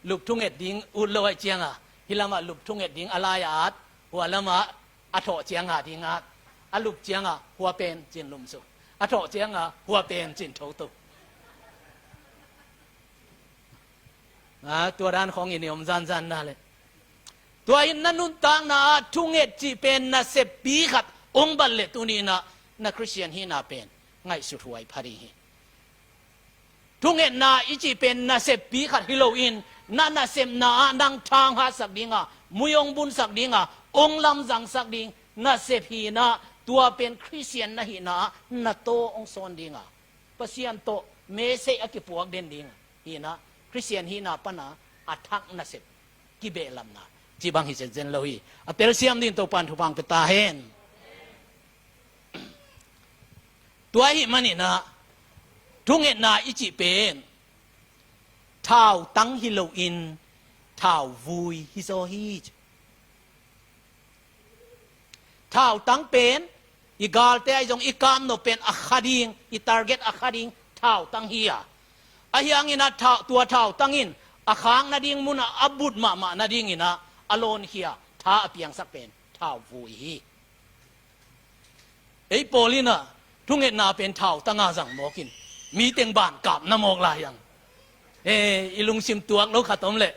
Lup thunget ding ut lo ahih ciangah, hih lamah lup thunget ding a lai-ah at, hua lamah a thawh ciangah ding at, a lup ciangah hua pen ci-in lumsu, a thawh ciangah hua pen ci-in thoto. A, tua dan khawngin i om zanzan na leh. Tua in na nuntakna ah thunget cih pen naseppi khat hong bat leh tuni in ah na Khristian hihna pen ngaihsut huai pha ding hi. Thungetna i cih pen naseppi khat hi loin, na nasepna ah nang tha hong hatsak ding a, mui hong bunsak ding a, hong lamzangsak ding nasep hi in ah, tua pen Khristian na hihna ah na taw hong sawn ding a, Pasian tawh message a kipuak den ding hi in ah, Khristian hihna pan a a thak nasep kibehlapna cih bang hi zenzen lo hi. A telsiam dingin Topa'n thupha hong pia ta hen. Tua ahih manin ah thungetna i cih pen thautang hi loin thauvui hi zaw hi. Thautang pen i galte ahi zong i kamnop pen a kha ding, i target a kha ding thautang hi a, ahi hangin ah thau-, tua thautang in a khak nading mun ah a but mahmah nadingin ah a lawnkhia, tha a piangsak pen thauvui hi. Ei pawl in ah thungetna pen thautang a zang mawk in, mi teng ban kap na mawk lai ang. Ei, i lungsim tuak lo khat om leh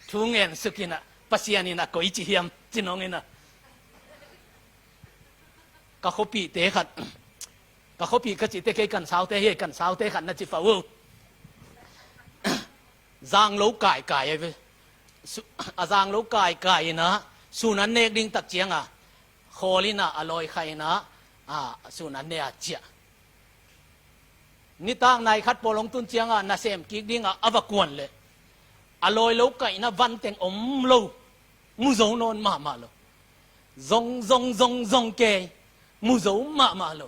thu ngen suk in ah, Pasian in a koi ci hiam ci nong in ah. Ka khuapihte khat, ka khuapih ka cihte kei kan saute hi, kan saute khat na ci pah uh. Zang lo kaikai ahi ve. Su-, a zang lo kaikai in ah sun an nek ding tak ciangah khawl in ah a lawi khai in ah, a, sun an ne a ciah. Nitak nai khat pawl hong tun ciangah nasem kik dingah a va kuan leh a lawi lo kaihna van teng om lo, mu zo nawn mahmah lo. Zong, zong, zong, zong kei, mu zo mahmah lo.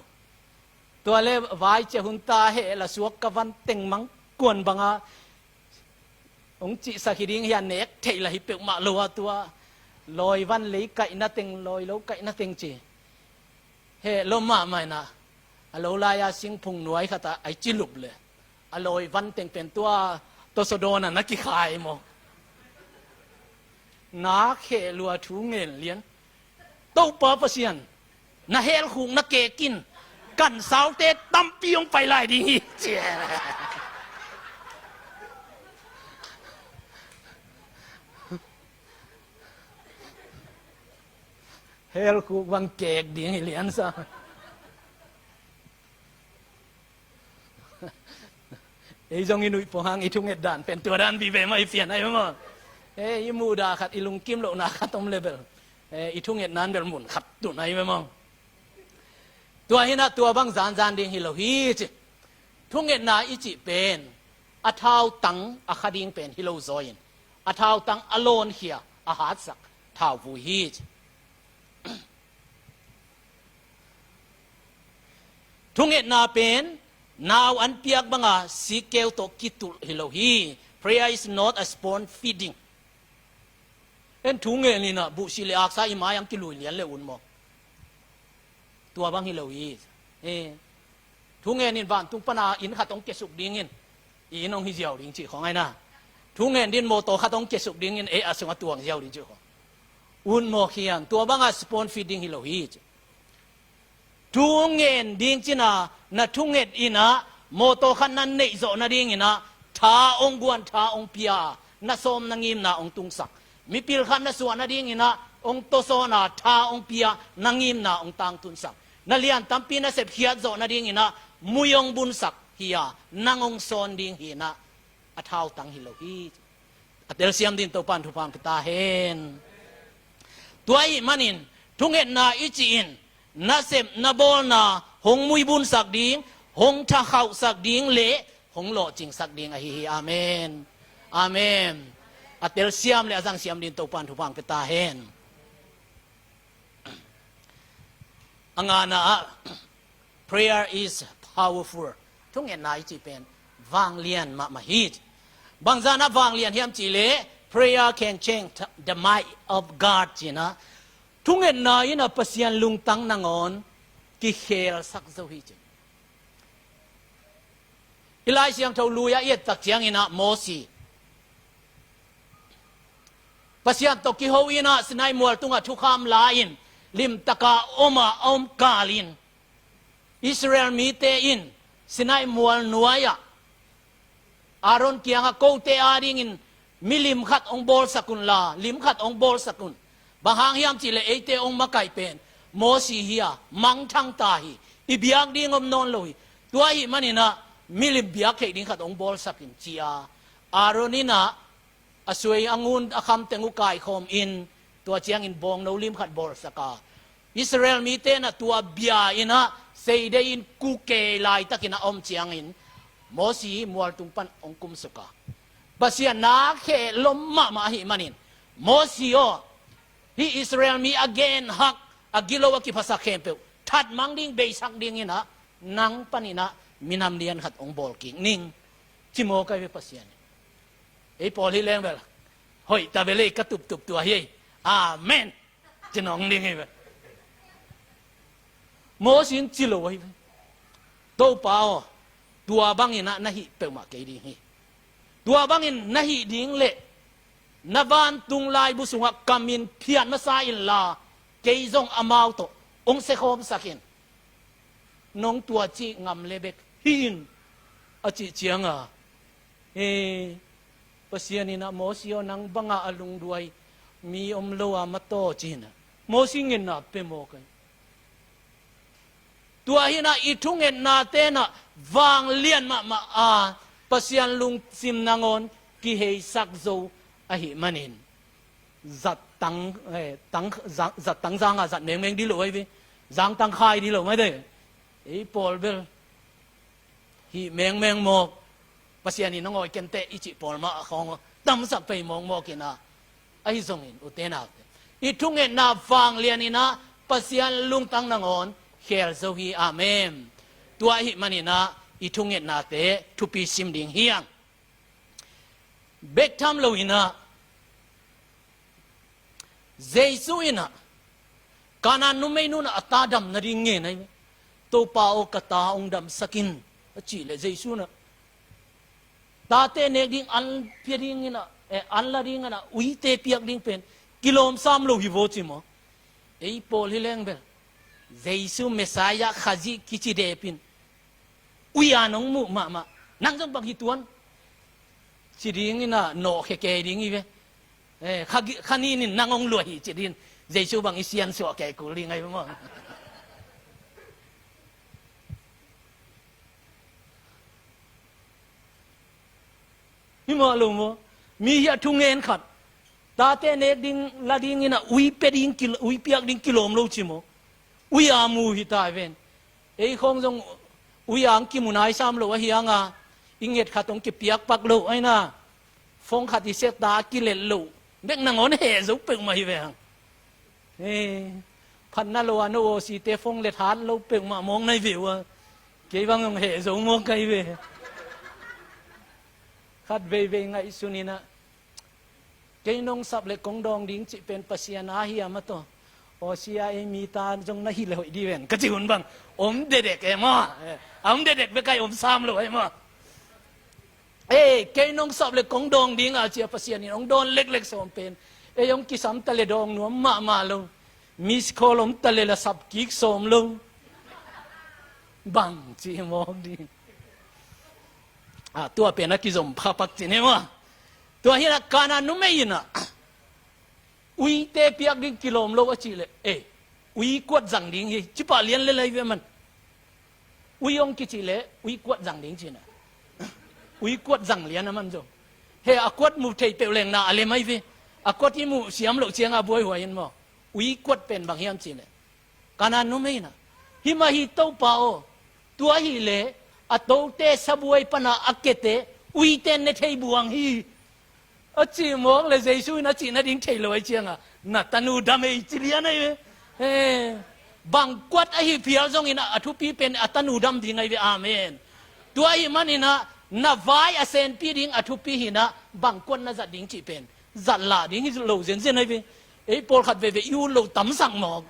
Tua leh vai cia hun ta heh la suak ka van teng mang kuan bangah hong cihsak hi ding hi a, nek theih la hi peuhmah lo a, tua lawi van lei kaihna teng, lawi lo kaihna teng ci. Heh lo mahmah in ah, a lo lai-a singphung nuai khat ah ai ci lup leh a lawi van teng pen tua tawsaw dawn ah na kikhai maw? Nak heh lua thu ngen lian. Topa Pasian, na helkhuk na kek in, kan saute tampi hong pai lai ding hi. Helkhuk bang kek ding hi liansa. Ei zong i nuih pong hang i thunget dan pen tua dan vive mah i pian ahi ve maw? Ei, i muhdah khat, i lungkim lohna khat om leh bel, ei, i thunget nan bel mun khat tun ahi ve maw? Tua hi in ah tua bang zanzan ding hi lo hi ci. Thungetna i cih pen a thautang a kha ding pen hi lo zaw in, a thautang a lawnkhia, a hatsak thauvui hi ci. Thungetna pen nau an piak banga sikkeu tawh kitulh hi lo hi. Prayer is not a spoon feeding. En, thungen in ah buhsih leh aksa i mai-ah kilui lian leh un maw? Tua bang hi lo hi. Eh. Thungen in vantung pana inn khat hong kiasuk dingin i inn hong hi ziau ding cih khawng ahi na. Thungen dingin mawtaw khat hong kiasuk dingin ei a sungah tuang ziau ding cih khawng. Un mawk hiam, tua bangah spoon feeding hi lo hi ci. Thungen ding cih na, na thunget in ah mawtaw khat na neih zawh nadingin ah tha hong guan, tha hong pia, na sawm na ngimna hong tungsak. Mipil khat na suah nadingin ah hong tawsawn a, tha hong pia, na ngimna hong tangtunsak. na lian tampi na sepkhiat zawh nadingin ah mui hong bunsak hi a, nang hong sawn ding hi-in ah a thautang hi lo hi. A telsiam dingin Topa'n thupha hong pia ta hen. Tua ahih manin thungetna i cih in nasep na bawlna hong muibunsak ding, hong thakhauhsak ding le hong lawhcingsak ding ahi hi. Amen. Amen. A telsiam le a zangsiam dingin Topa'n thupha hong pia ta hen. A ngana ah, prayer is powerful. Thungetna i cih pen vanglian mahmah hi. Bangzah in ah vanglian hiam cih leh, prayer can change the mind of God ci-in ah, thungetna in ah Pasian lungtang nangawn kikhelsak zo hi ci. Hih Lai Siangtho lui-ah i et tak ciangin ah Mosi, Pasian tawh kiho in ah Sinai mual tungah thukham la-in, limtakin om a, a om kalin Israel mite in Sinai mual nuai-ah Aaron kiangah, kote adingin milim khat hong bawlsak un la, lim khat hong bawlsak un. Bang hang hiam cih leh eite hong makaih pen Mosi hi a, mangthang ta hi. I biak ding om nawn lo hi. Tua ahih manin ah milim biak theih ding khat hong bawlsak in ci a, Aaron in ah a sui a ngun a kham teng uh kaikhawm in, tua ciangin bawngno lim khat bawlsak a, Israel mite in ah tua bia in ah seidei in kukei laitakin a om ciangin Mosi mual tung pan hong kumsuk a, Pasian na khehlom mahmah ahih manin, Mosi aw, hih Israel mi a genhak, a gilo a kiphasak khempeuh thatmang ding, beisak dingin ah nang panin ah minam lian khat hong bawl kik ning, ci mawk ahi ve Pasian in. Ei pawl hi leng bel, hoih ta bel ei, ka tuptup tua hi ei. Amen, ci nawng ding hi ve. Mosi in ci lo ahi ve. Topa aw, tua bangin ah na hih peuhmah kei ding hi. Tua bangin na hih ding leh na vantung laibu sungah ka min phiat masa inla, kei zong amau tawh hong siakhawmsak in. Nong tua cih ngam leh bek hih in, a cih ciangin, e, Pasian in ah, Mosi aw, nang bangah a lungduai mi om lo a, mataw, ci-in ah Mosi ngetna pia mawk ahi. Tua hi-in ah i thungetnate in ah vanglian mahmah a, Pasian lungsim nangawn kiheisak zo ahih manin, zat tang, eh, tang, za-, zat tang zang a zat mengmeng ding lo ahi ve. Zang tang khai ding lo mai de. Ei pawl bel hih mengmeng mawk, Pasian in hong awi kenteh i cih pawl mah a khawng tamsak pei mawkmawk in ah. Ahi zongin, ute naute, i thungetna vanglian in ah Pasian lungtang nangawn khel zo hi. Amen. Tua ahih manin ah i thungetnate thupi sim ding hi hang. Bek tham lo in ah, Jesu in ah Kanaan numei nu in ah a ta dam nading ngen ahi ve. Topa aw, ka ta hong damsak in, a cih leh Jesu in ah tate nek ding, an pia dingin ah, eh, an la dingin ah uite piak ding pen kilawm sam lo hi vaw, ci maw? Ei pawl hi leng bel, Jesu Messiah, Khazih kici dep in, ui-a nong muh mahmah, nang zong bang hi tuan, ci dingin ah nawhkhia kei ding hi ve. Eh, kha gi-, kha nin in nang hong luah hi, ci dingin Jesu bang i siansuah kei kul ding ahi ve maw? Hi mah lo maw? Mi hi a thungen khat, tate nek ding, la dingin ah ui pia ding kil-, ui piak ding kilawm lo, ci maw? Ui-a mu hi ta hi ven. Ei khawng zong ui-a hong kimu nai sam lo ahi hang a, i nget khat hong kipiak pak lo ahi na, phone khat i set ta a kilet lo bek nangawn heh zo peuhmah hi ve hang. Eh, phatna lo a no awsite phone let hat lo peuhmah mawk na hi ve uh a, kei bang zong heh zo mawk ka hi ve. Khat veivei ngaihsun in ah, kei nong sap leh kong dawng ding cih pen Pasian a hiam a taw? Awsia ei mi ta zong na hih leh hoih dih ven, ka cih hun bang om dedek e maw? Eh, a om dedek bek ahi, om sam lo ahi maw? Ei, kei nong sap leh kong dawng ding a, ci-a Pasian in hong dawn leklek sawm pen, ei hong kisam ta leh dawng nuam mahmah lo. Miss call om ta leh la sap kik sawm lo. Bang ci mawk ding. Ah, tua pen a kizom phapak ci ni maw? Tua hi-in ah Kanaan numei in ah uite piak ding kilawm lo a cih leh, eh, Ui kuat zang ding hi, cipah lian le lai ve man. Ui hong kici le ui kuat zang ding cina. Ui kuat zang lian a man zong. He a kuat mu thei peuh leng na a lem ai ve. A kuat i mu siam loh cianga buaihuai in maw. Ui kuat pen bang hiam cile. Kanaan numei na. Himah hi Topa aw. Tua hi le a tote sabuai pana a kete uite ne thei buang hi. A cih mawk le Jesu in a cih nading thei lo ai cianga na tanu dam ei ci lian ai ve. He, bang kuat ahi phial zongin a thupi pen a tanu dam ding ai ve. Amen. Tua ahi maninah na vai a senpi ding a thupi hinah bang kuat na zat ding cih pen zat lah ding hi lo zenzen ai ve. Ei pawlkhat veve i ut lo tamsak mawk.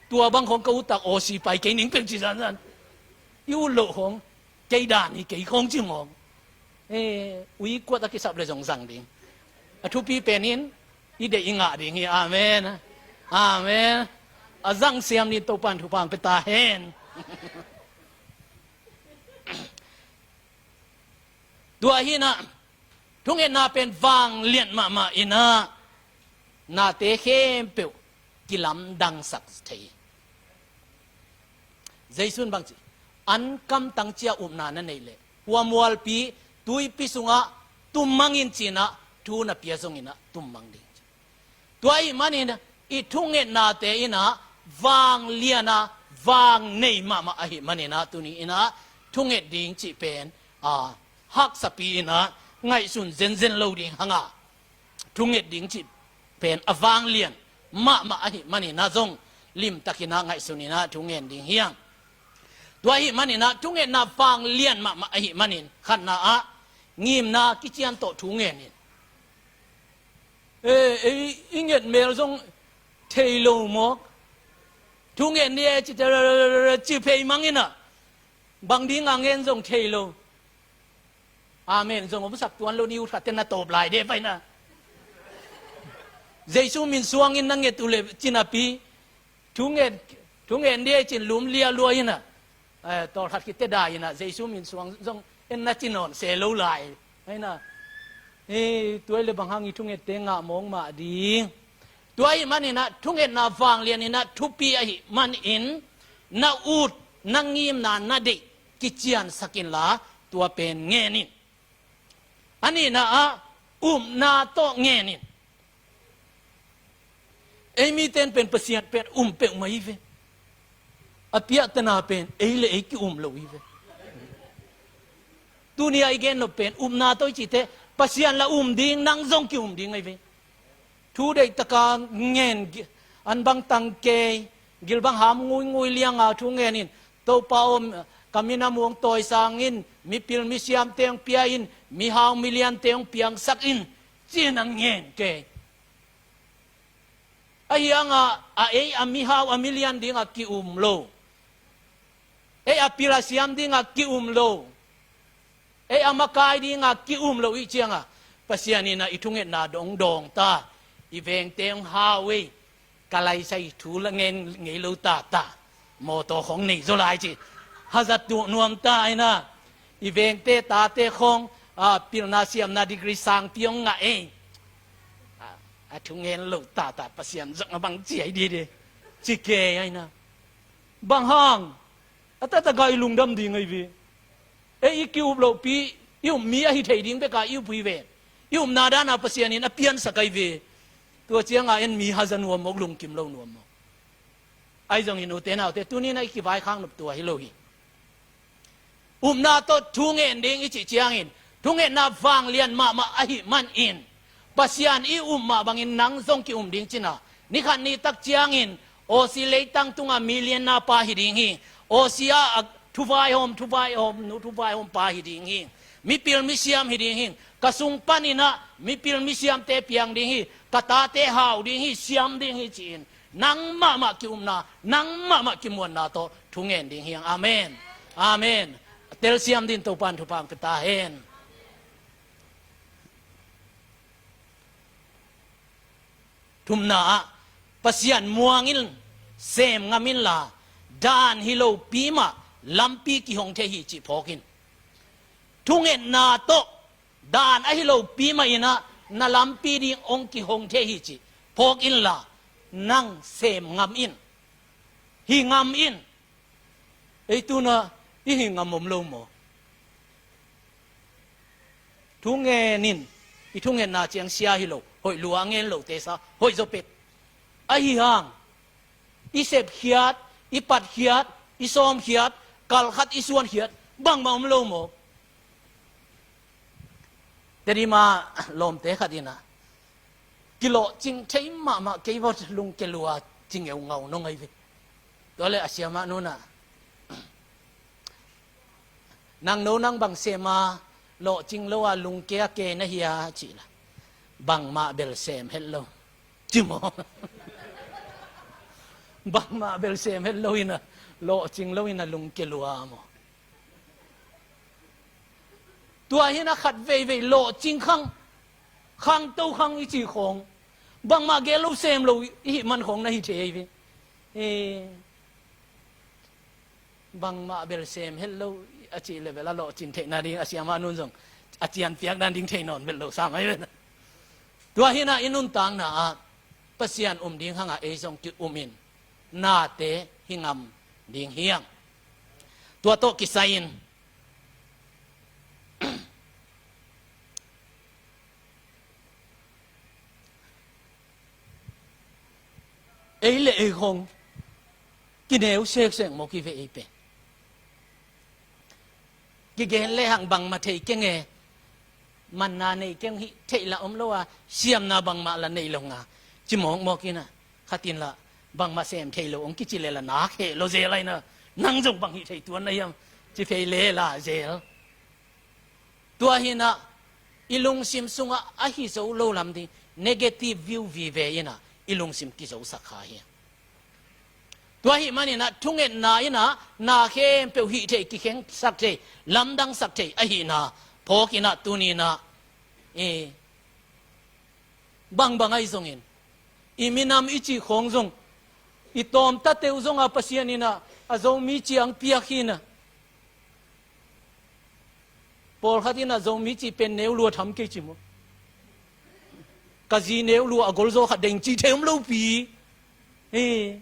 Tua bang khong ka uttak aw sipai kei ning peng ci zanzan. I ut lo khong kei dan hi kei khong ci mawk. Eh, ui kuat a kisap le zong zang ding. A thupi penin i deih i ngah ding hi. Amen. Amen. A zang siam din Topan thupha ang peta hen. Tua hinah thungetna pen vanglian mahmah inah nate khempeuh kilamdangsak thei. Jesu in bangci an kamtang cia upna na neih leh huamualpi tuipi sungah tummangin cinah thu na pia zonginah tummang ding. Tua ahi manin i thungetnate inah vangliana vangnei mahmah ahi maninah tuni inah thunget ding cih pen a haksapi inah ngaihsun zenzen lo ding hanga thunget ding cih pen a vanglian mahmah ahi maninah zong limtakinah ngaihsun inah thungen ding hiang. Tua ahi maninah thungetna vanglian mahmah ahi manin khatna ah ngimna kician tawh thungen in. Eh, ei i nget mel zong thei lo mawk. Thungen ni e ci phei mang inah bang dinga ngen zong thei lo. Amen zong omsak tuan lo ni utkhatte na tawp lai de paina. Jesu min suangin na nget uh le cinapi thungen, thungen dia i cin lum lia lua inah. Eh, tawlkhat kitte da inah Jesu min suang zong en na ci nawn se lo lai. Aina. Eh, tuai le bang hang i thungette ngah mawng mah ding. Tua ahi maninah thungetna vanglian inah thupi ahi manin na ut na ngimna na deih kiciansak inla tua pen ngen in. A nihna ah upna tawh ngen in. Ei miten pen Pasian pen um peuhmah hi ve. A piahtana pen ei le ei ki-um lo hi ve. Tuni a i gen nop pen upna tawh i cihte Pasian la um ding nang zong ki-um ding ahi ve. Thu deihtaka ngen gi-, an bang tang kei, gilbang ham nguingui lianga thu ngen in, Topa aw, ka minam hong tawisang in, mipil misiamte hong pia in, mihau miliante hong piangsak in, ci-in a ngen kei. Ahi hanga a ei a mihau a milian dinga ki-um lo. Ei a pil a siam dinga ki-um lo. Ei a makai dinga ki-um lo ih cianga Pasian inah i thungetna dong dawng ta. I vengte hong hau ei. Ka laisai thu la ngen ngei lo tata. Mawtaw khong nei zaw lai ci. Hazat tuh nuam ta inah. I vengte tate khong a pilna siamna degree sangpi hong ngah ei. A, a thungen lo tata Pasian zong a bang ci ai dide. Ci kei a inah. Bang hang a taktak a i lungdam ding ahi ve. Ei i ki-up lohpi i up mi ahi thei ding beka i up hi ve. I upna dana Pasian in a piansak ahi ve. Tua cianga en mi haza nuam mawk, lungkim lo nuam mawk. Ahi zongin ute naute tuninah i kivaikhak nop tua hi lo hi. Upna tawh thungen ding i cih ciangin thungetna vanglian mahmah ahi manin Pasian i um mah bangin nang zong ki-um ding cina. Nikhat nitak ciangin Aussie leitang tunga millionaire pa hi ding hi. Aussie ah a thuvaihawm, thuvaihawm nu, thuvaihawm pa hi ding hi. Mipil misiam hi ding hi. Ka sung paninah mipil misiamte piang ding hi. Ka tate hau ding hi, siam ding hi ci-in nang mahmah ki-umna, nang mahmah kimuanna tawh thungen ding hiang. Amen. Amen. Telsiam din Topan thupha ang pia ta hen. Thumna ah Pasian muangin sem ngam inla dan hi lopi mah lampi kihong thei hi cih phawk in. Thungetna tawh dan ahi lopi mah inah na lampi ding hong kihong thei hi cih phawk inla nang sem ngam in, hi ngam in. Ei tuna i hi ngam om lo maw? Thungen in, i thungetna ciang sia hi lo, hoih lua a ngen lote sa, hoih zaw pek. Ahi hang i sepkhiat, i patkhiat, i sawmkhiat, kalkhat i suankhiat, bangmah om lo maw? Tedima lawmte khat inah kilawhcing thei mahmah, kei vawt lungke lua ci ngeungau nong ai ve. Tua le a siamah nunah, nang no nang bang sema lawhcing lo a lungke a ke na hia cih la, bangmah bel sem het lo ci maw? Bangmah bel sem het lo inah lawhcing lo inah lungke lua maw? Tua hinah khat veivei lawhcing khang, khangto khang i ci khawng, bangmah gel lo sem lo i hih man khawng na hi thei ve. Bangmah bel sem het lo a cih le bel a lawhcin theihna ding a siamah nun zong a cianpiak dan ding thei nawn bel lo sam ai ve. Tua hinah i nuntakna ah Pasian um ding hangah ei zong ki-um in, nate hi ngam ding hiang. Tua tawh kisai-in ei le ei khong kineu seksek maw, kive ei pen. Kigen lehang bangmah thei keng e, manna nei keng hih theih la om lo a, siamna bangmah la nei lo nga, ci mawkmawk inah, khatin la bangmah sem thei lo ong kici le la nak heh lo zel a inah, nang zong bang hih thei tuan na hiam ci phei le la zel. Tua hinah i lungsim sungah a hi zo lo lam ding negative view vive inah i lungsim kizosak kha hi. Tua hih maninah thungetna inah na khempeuh hih thei, kikhengsak thei, lamdangsak thei ahihna phawk inah tuni inah i bangbang ahi zongin, i minam i cih khawng zong, i tawmtateu zongah Pasian inah a Zomi ciang piak hinah. Pawlkhat inah Zomi cih pen neu lua tham kei ci maw? Ka zi neu lua a golzaw khat deng cih thei om lopi hi.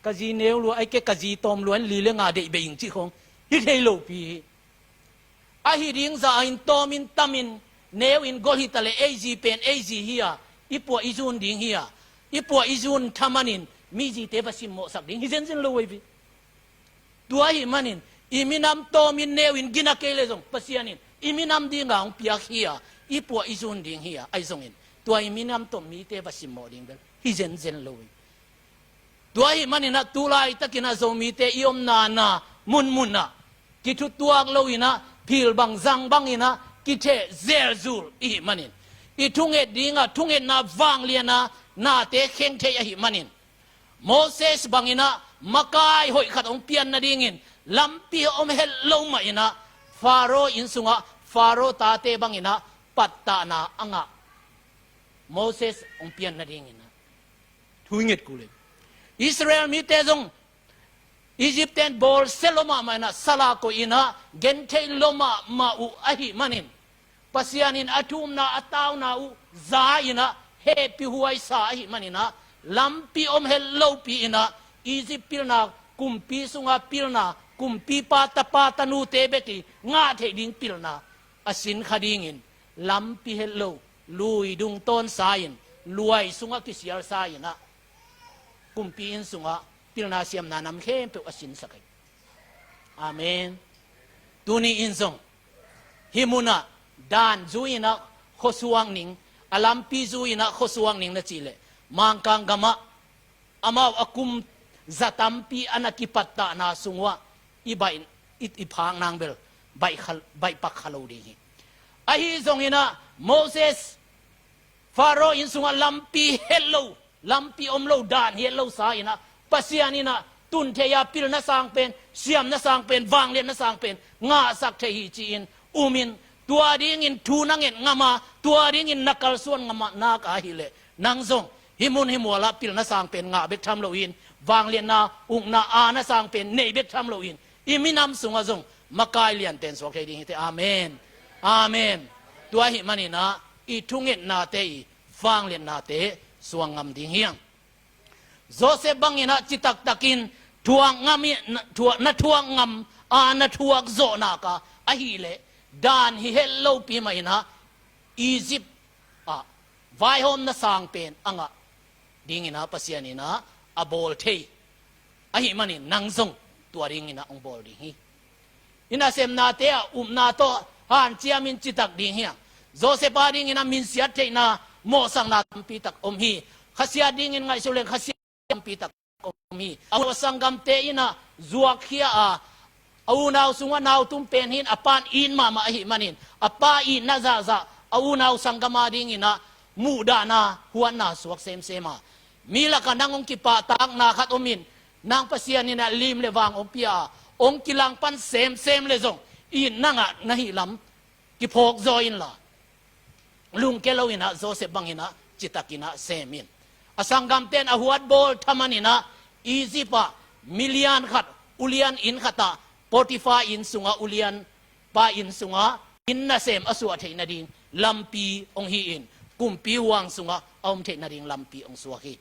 Ka zi neu lua, ai ke ka zi tawm lua in li le nga deih bei ing cih khawng hi thei lopi hi. Ahi ding za-in tawmin tamin neu in gol hi ta le ei zi pen ei zi hi a, i puah i zun ding hi a, i puah i zun tha manin mi zite va simmawhsak ding hi zenzen lo ei ve. Tua ahih manin i minam tawmin neu in gina kei le zong Pasian in i minam dinga hong piak hi a, i puah i zun ding hi a, ahi zongin tua i minam tawm mite va simmawh ding bel hi zenzen lo hi. Tua ahih maninah tu laitakinah Zomite i omna na munmunah kithutuak lo inah phil bang zang banginah kitheh zelzul i hih manin, i thunget dingah thungetna vangliana nate kheng thei ahih manin, Moses banginah makai hoih khat hong pian nadingin lampi a om het lo mah inah Faro inn sungah Faro tate banginah pattahna a ngah Moses hong pian nadinginah. Thu i nget kul hi. Israel mite zong Egypt ten bawlsia lo mahmah inah, sala koih inah gentheih lo mahmah uh ahih manin, Pasian in a thumna a tauna uh za inah hehpih huaisa ahih maninah, lampi om het lopi inah Egypt pilna, kumpi sunga pilna, kumpipa tapa tanute bek i ngah theih ding pilna a sin kha dingin, lampi het lo, lui dung tawnsa in, luai sungah kisialsa inah kumpi inn sungah pilna siamna nam khempeuh a sinsak hi. Amen. Tuni in zong hih munah dan zui inah khuasuak ning, a lampi zui inah khuasuak ning na cih leh, Mangkang gamah amau a kum za tampi a na kipattahna sung uhah i baih, i, i phak nang bel baih kha, baih pak kha lo ding hi. Ahi zonginah Moses Faro inn sungah lampi het lo, lampi om lo, dan het lo sa inah, Pasian inah tun thei a pilna sang pen, siamna sang pen, vangliatna sang pen ngahsak thei hi ci-in umin, tua dingin thu na nget ngam a, tua dingin na kalsuan ngam a nak ahileh, nang zong hih mun hih mualah pilna sang pen ngah bek tham loin, vangliatna, ukna, aana sang pen nei bek tham loin, i minam sungah zong makai lianten suak thei ding hi teh. Amen. Amen. Tua ahih maninah i thungetnate, i vangliatnate suang ngam ding hiang. Joseph bangin ah citaktakin thuak ngam i, na, thuak, na thuak ngam a na thuak zawh nak a, ahih leh dan hi het lopi mah in ah Egypt ah vaihawmna sang pen a ngah dingin ah Pasian in ah a bawl thei ahih manin nang zong tua dingin ah hong bawl ding hi. I nasemnate ah upna tawh hanciamin citak ding hi a, Joseph a dingin ah minsiat theihna, mawhsakna tampi tak om hi. Khasiat dingin ngaihsut leng khasiat tampi tak om hi. A sanggamte in ah zuakkhia a, a unau sungah nautum pen hi in, a pa'n it mahmah ahih manin a pa itna zahzah a unau sanggam a dingin ah muhdahna, huatna suak semsem a, mi lakah nang hong kipahtakna khat om in, nang Pasian in ah lim le vang hong pia a, hong kilangpan semsem leh zong itna ngah na hih lam kiphawk zaw inla, lungke loin ah Joseph bangin ah citakin ah sem in. A sanggamte'n a huat bawl thaman in ah Egypt ah milian khat, ulian inn khat ah, Potiphar inn sungah, ulianpa inn sungah inn nasem a suah theih nading lampi hong hi in, kumpi huang sungah a om theih nading lampi hong suak hi.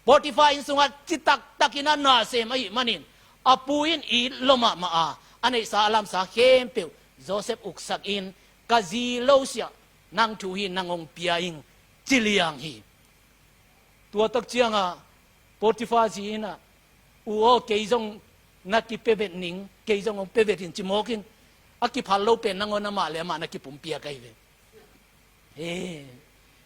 Potiphar inn sungah citaktakin ah nasem ahih manin a pu in it lua mahmah a, a neihsa a lamsa khempeuh Joseph uksak in, ka zi lo siah, nang thu hi, nang hong pia ing, ci liang hi. Tua tak ciangah Potiphar zi in ah, u aw, kei zong na kipia vet ning, kei zong hong pia vet in, ci mawk in, a kiphal lo pen nangawn amah le amah na kipumpia ka hi ve. He,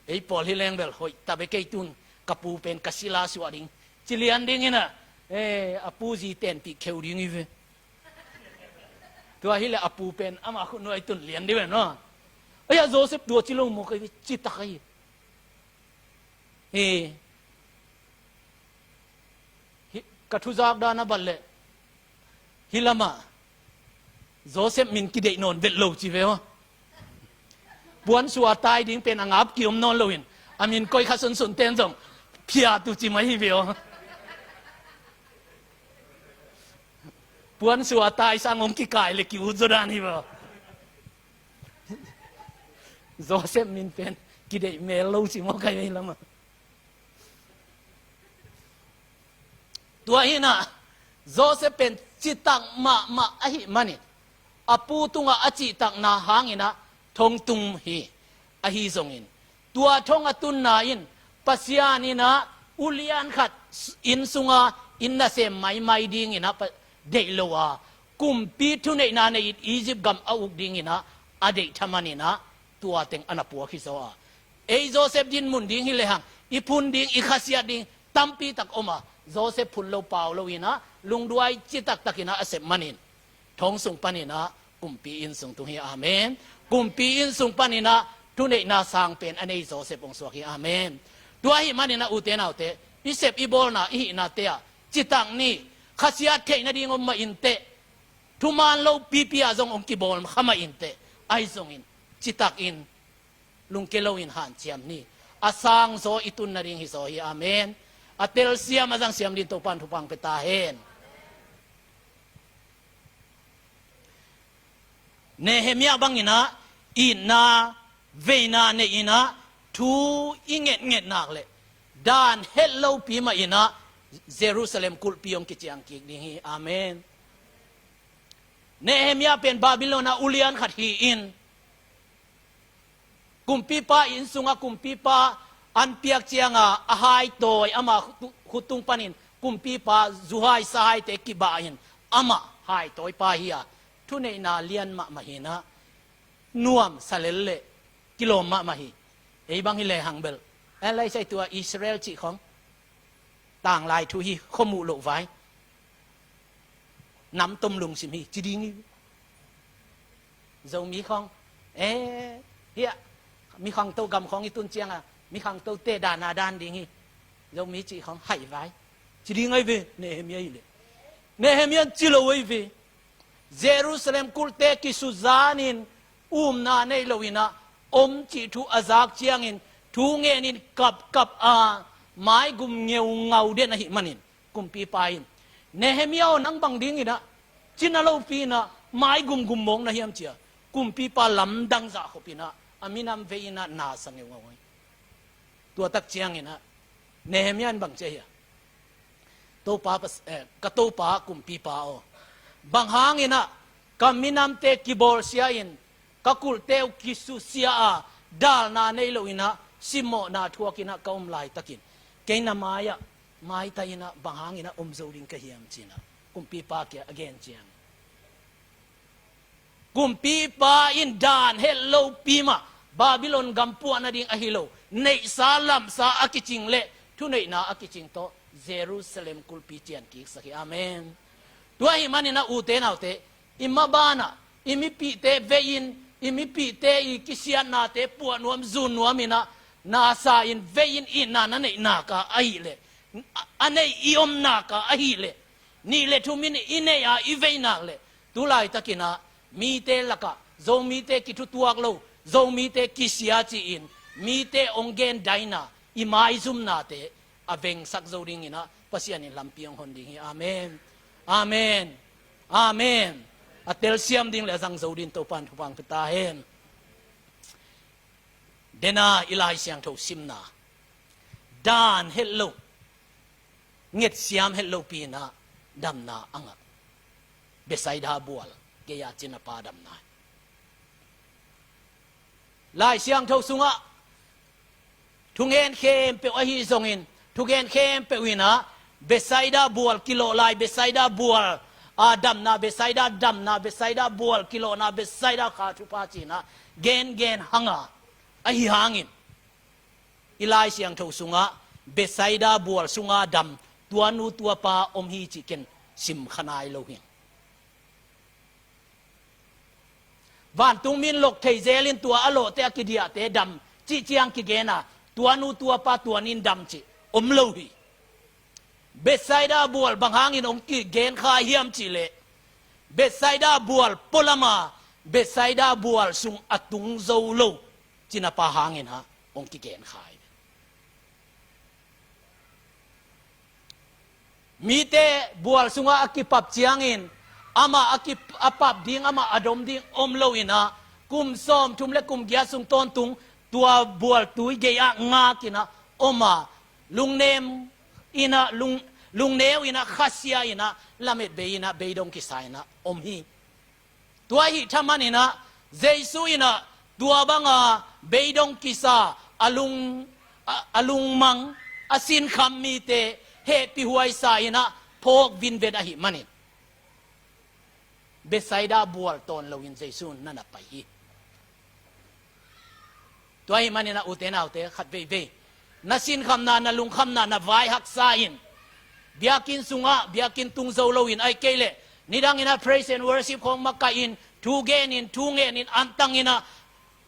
ei pawl hi leng bel hoih ta ve, kei tun ka pu pen ka sila suah ding, ci lian dingin ah, he, a pu zi tenpih kheu ding hi ve. Tua hileh a pu pen ama khutnuai tun lian ding ve no. Ei, a Joseph tua ci lo maw, ka hi ve, citak ahi. He, hi, ka thuzak dan a bat leh hih lamah Joseph min kideih nawn vet lo ci ve aw. Puansua tai ding pen a ngap kiom nawn loin, a min koi kha sunsun ten zong phiat uh ci mai hi ve aw. Puansua tai sang hong kikai leh ki-ut zaw dan hi ve aw. Joseph min pen kideih mel lo ci maw, ka hi ve, hih lamah. Tua hi in ah Joseph pen citak mahmah ahih manin a pu tungah a cihtakna hangin ah thong tung hi. Ahi zongin tua thong a tunna in Pasian in ah ulian khat inn sunga inn nasem maimai dingin ah pa-, deih lo a, kumpi thuneihna nei in Egypt gam a uk dingin ah a deih thaman in ah tua teng a na puak hi zaw a. Ei Joseph dinmun ding hi lehang i phun ding, i khasiat ding tampi tak om a, Joseph phun lo pau lo in ah lungduai citaktakin ah a sep manin thong sung panin ah kumpi inn sung tung hi. Amen. Kumpi inn sung panin ah thuneihna sang pen a nei Joseph hong suak hi. Amen. Tua ahih manin ah ute naute, i sep i bawlna, i hihnate ah citak ni. Khasiat theih nading om mah inteh, thuman lo pipi ah zong hong kibawl kha mah inteh, ahi zongin citakin lungke loin hanciam ni. A sangzaw i tun nading hi zaw hi. Amen. A telsiam a zangsiam dingin Topa'n thupha hong pia ta hen. Nehemiah bangin ah itna veina nei in ah thu i ngetnget nak leh dan het lopi mah in ah Jerusalem kulhpi hong kiciang kik ding hi. Amen. Nehemiah pen Babylon ah ulian khat hi in, kumpipa inn sungah kumpipa an piak cianga a haitawi, ama khutu-, khutung panin kumpipa zuhai sahaite kibah in amah haitawipa hi a, thuneihna lian mahmah hi in ah nuamsa lel leh kilawm mahmah hi. Ei bang hi lehang bel, en lai sai tua Israel cih khawng tanglai thu hi, khuamuh loh vai, nam tom lungsim hi ci ding hi. Zomi khawng, eh, hiah mi khangto gam khawng i tun cianga mi khangtote dana dan ding hi. Zomi cih khawng haih vai ci ding ahi ve. Nehemiah hi leh, Nehemiah in ci lo ahi ve. Jerusalem kulhte kisuzanin umna nei lo in ah om cih thu a zak ciangin thu ngenin kapkap a, maigum ngeungau den ahih manin kumpipa in, Nehemiah aw, nang bang dingin ah cina lopi in ah maigum gum mawk na hiam, ci a, kumpipa lamdang zah khop in ah a minam vei in ah na sa ngeungau hi. Tua tak ciangin ah Nehemiah in bang ci a hia? Topa, eh, ka Topa kumpipa aw, bang hangin ah ka minamte kibawlsia in, ka kulhte uh kisusia a, dalna nei loin ah simmawhna thuakin ah ka om laitakin, kei na mai-ah maita in ah bang hangin ah om zo ding ka hiam, ci-in ah kumpipa kiang a gen ciang, kumpipa in dan het lopi mah, Babylon gam puah nading ahi lo, neihsa lamsa a kicing le thuneihna a kicing tawh Jerusalem kulhpi cian kiksak hi. Amen. Tua ahih manin ah ute naute, i maban ah i mipihte vei-in, i mipihte i kisiatnate puah nuam, zun nuam in ah, na sa-in vei-in, itna na neih nak a ahih leh, a, a neih i om nak a ahih leh, nih le thum in i neih a i vei nak leh, tu laitakin ah mite lakah Zomite kithutuak lo, Zomite kisia ci-in mite hong gen daina, i maizumnate a vengsak zo dingin ah Pasian in lampi hong hon ding hi. Amen. Amen. Amen. A telsiam ding le a zang zo ding Topa'n thupha hong pia ta hen. Dena i Lai Siangtho simna, dan het lo, ngetsiam het lopi in ah damna a ngah Bethsaida bual gei-a cinapa damna. Lai Siangtho sungah thugen khempeuh ahi zongin, thugen khempeuh in ah Bethsaida bual kilawh lai, Bethsaida bual a damna, Bethsaida damna, Bethsaida bual kilawhna, Bethsaida kha thupha ci-in ah gengen hang a, ahi hangin i Lai Siangtho sungah Bethsaida bual sunga dam tua nu tua pa om hi cih ken sim kha nai lo hi. Vantung mi in lok thei zelin tua a lawhte, a kidiahte dam cih ciang kigen a, tua nu tua pa tua ni in dam cih om lo hi. Bethsaida bual bang hangin hong kigen kha hiam cih leh, Bethsaida bual pualam a, Bethsaida bual sung a tung zo lo cinapa hangin ah hong kigen kha hi. Mite bual sungah a kipap ciangin, amah a ki, a pap ding, amah a dom ding om lo in ah, kum sawmthum le kum giat sung tawntung tua bual tui gei-ah ngak in ah om a, lungnem in ah, lung, lungneu in ah, khasia in ah, lametbei in ah, beidong kisa in ah om hi. Tua ahih thaman in ah, Jesu in ah tua banga beidong kisa, a lung, a, a lungmang, a sinkham mite hehpihhuai sa in ah phawk vinvet ahih manin, Bethsaida bual tawn loin Jesu na na pai hi. Tua ahih manin ah ute naute, khat veivei na sinkhamna, na lungkhamna, na vaihaksa in biakinn sungah, biakinn tung zo loin, ahih kei leh nidangin ah praise and worship khawng makaih in, thu genin, thu ngenin, antangin ah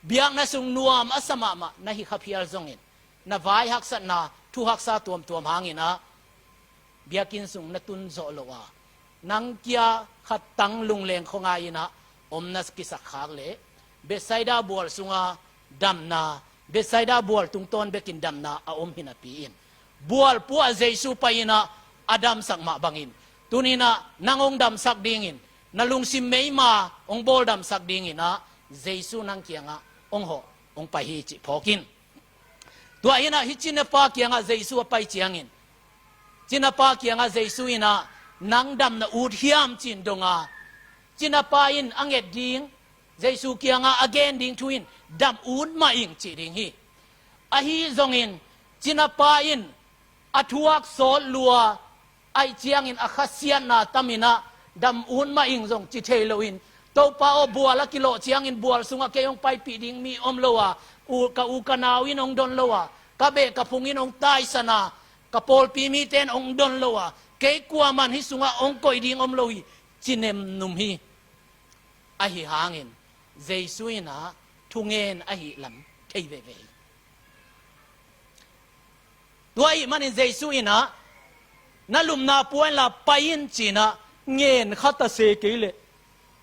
biakna sung nuam a sa mahmah na hi kha phial zongin, na vai haksatna, thu haksa tuamtuam hangin ah biakinn sung na tun zawh loh a, nang kia khattang lungleng khuangai in ah om na kisak khak leh, Bethsaida bual sunga damna, Bethsaida bual tungtawn bekin damna a om hi napi-in, bual puah Jesu pai in ah a damsak mah bangin, tuni-in ah nang hong damsak dingin, na lungsim meima hong bawldamsak dingin ah Jesu nang kiangah hong hawh, hong pai hi cih phawk in. Tua hi in ah hih cinapa kiangah Jesu a pai ciangin, cinapa kiangah Jesu in ah, "Nang dam na ut hiam?" ci-in dong a, cinapa in a nget ding, Jesu kiangah a gen ding thu in, "Dam ut mah ing," cih ding hi. Ahi zongin cinapa in a thuak sawt lua, ahih ciangin a khasiatna tam in ah, "Dam ut mah ing," zong ci thei loin, "Topa aw, bual a kilawh ciangin bual sungah kei hong paipih ding mi om lo a, u, ka u ka nau in hong don lo a, ka beh ka phung in hong taisan a, ka pawlpi mite in hong don lo a, kei kuaman hih sungah hong koih ding om lo hi," ci nemnum hi. Ahi hangin Jesu in ah thungen ahih lam thei veve hi. Tua ahih manin Jesu in ah, "Na lupna pua inla pai in," ci-in ah ngen khat a se kei leh,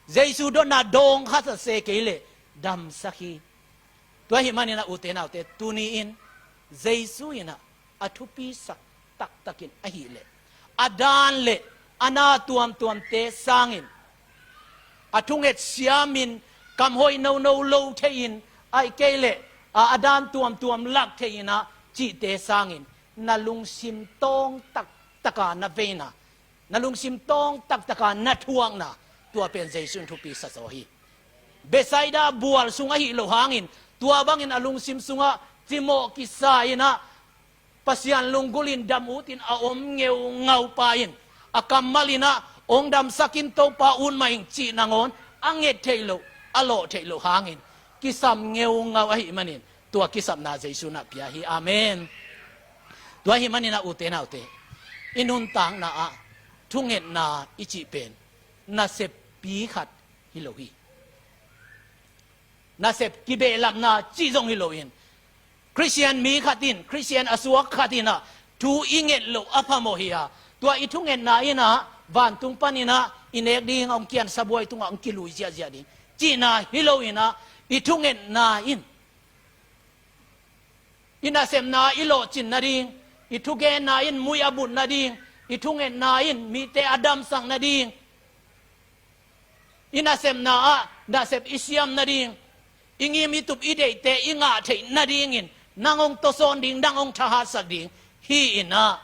Jesu dotna dawng khat a se kei leh damsak hi. Tua ahih manin ah ute naute, tuni-in Jesu in ah a thupisak taktakin ahih leh, a dan le a na tuamtuamte sangin, a thunget siamin, kamhoih nono lo thei-in, ahih kei leh a, a dan tuamtuam lak thei-in ah cihte sangin na lungsim tawng taktak taka na veina, na lungsim tawng taktaka na thuakna, tua pen Jesu in thupi sa zaw hi. Bethsaida bual sung ahi lo hangin, tua bangin a lungsim sungah cimawh kisa inah, Pasian lunggulh in dam ut in a om ngeungau pa in, a kammal inah, hong damsak in Topa, ut mah ing cih nangawn a nget theih loh, a lawh theih loh hangin, kisam ngeungau ahih manin, tua kisapna Jesu in a pia hi. Amen. Tua ahih manin a, ute naute, i nuntakna ah thungetna i cih pen nasep pi khat hi lo hi. Nasep kibehlapna cih zong hi loin, Khristian mi khat in, Khristian a suak khat inah thu i nget loh a phamawh hi a, tua i thungetna inah vantung pan inah i nek ding a hong kiansa buai tungah hong kilui ziahziah ding cihna hi lo inah, i thungetna in i nasepna i lawhcin nading, i thugenna in mui a but nading, i thungetna in mite a damsak nading, i nasepna ah nasep i siam nading, i ngim i tup i deihte i ngah theih nadingin nang hong tawsawn ding, nang hong thahatsak ding hi inah,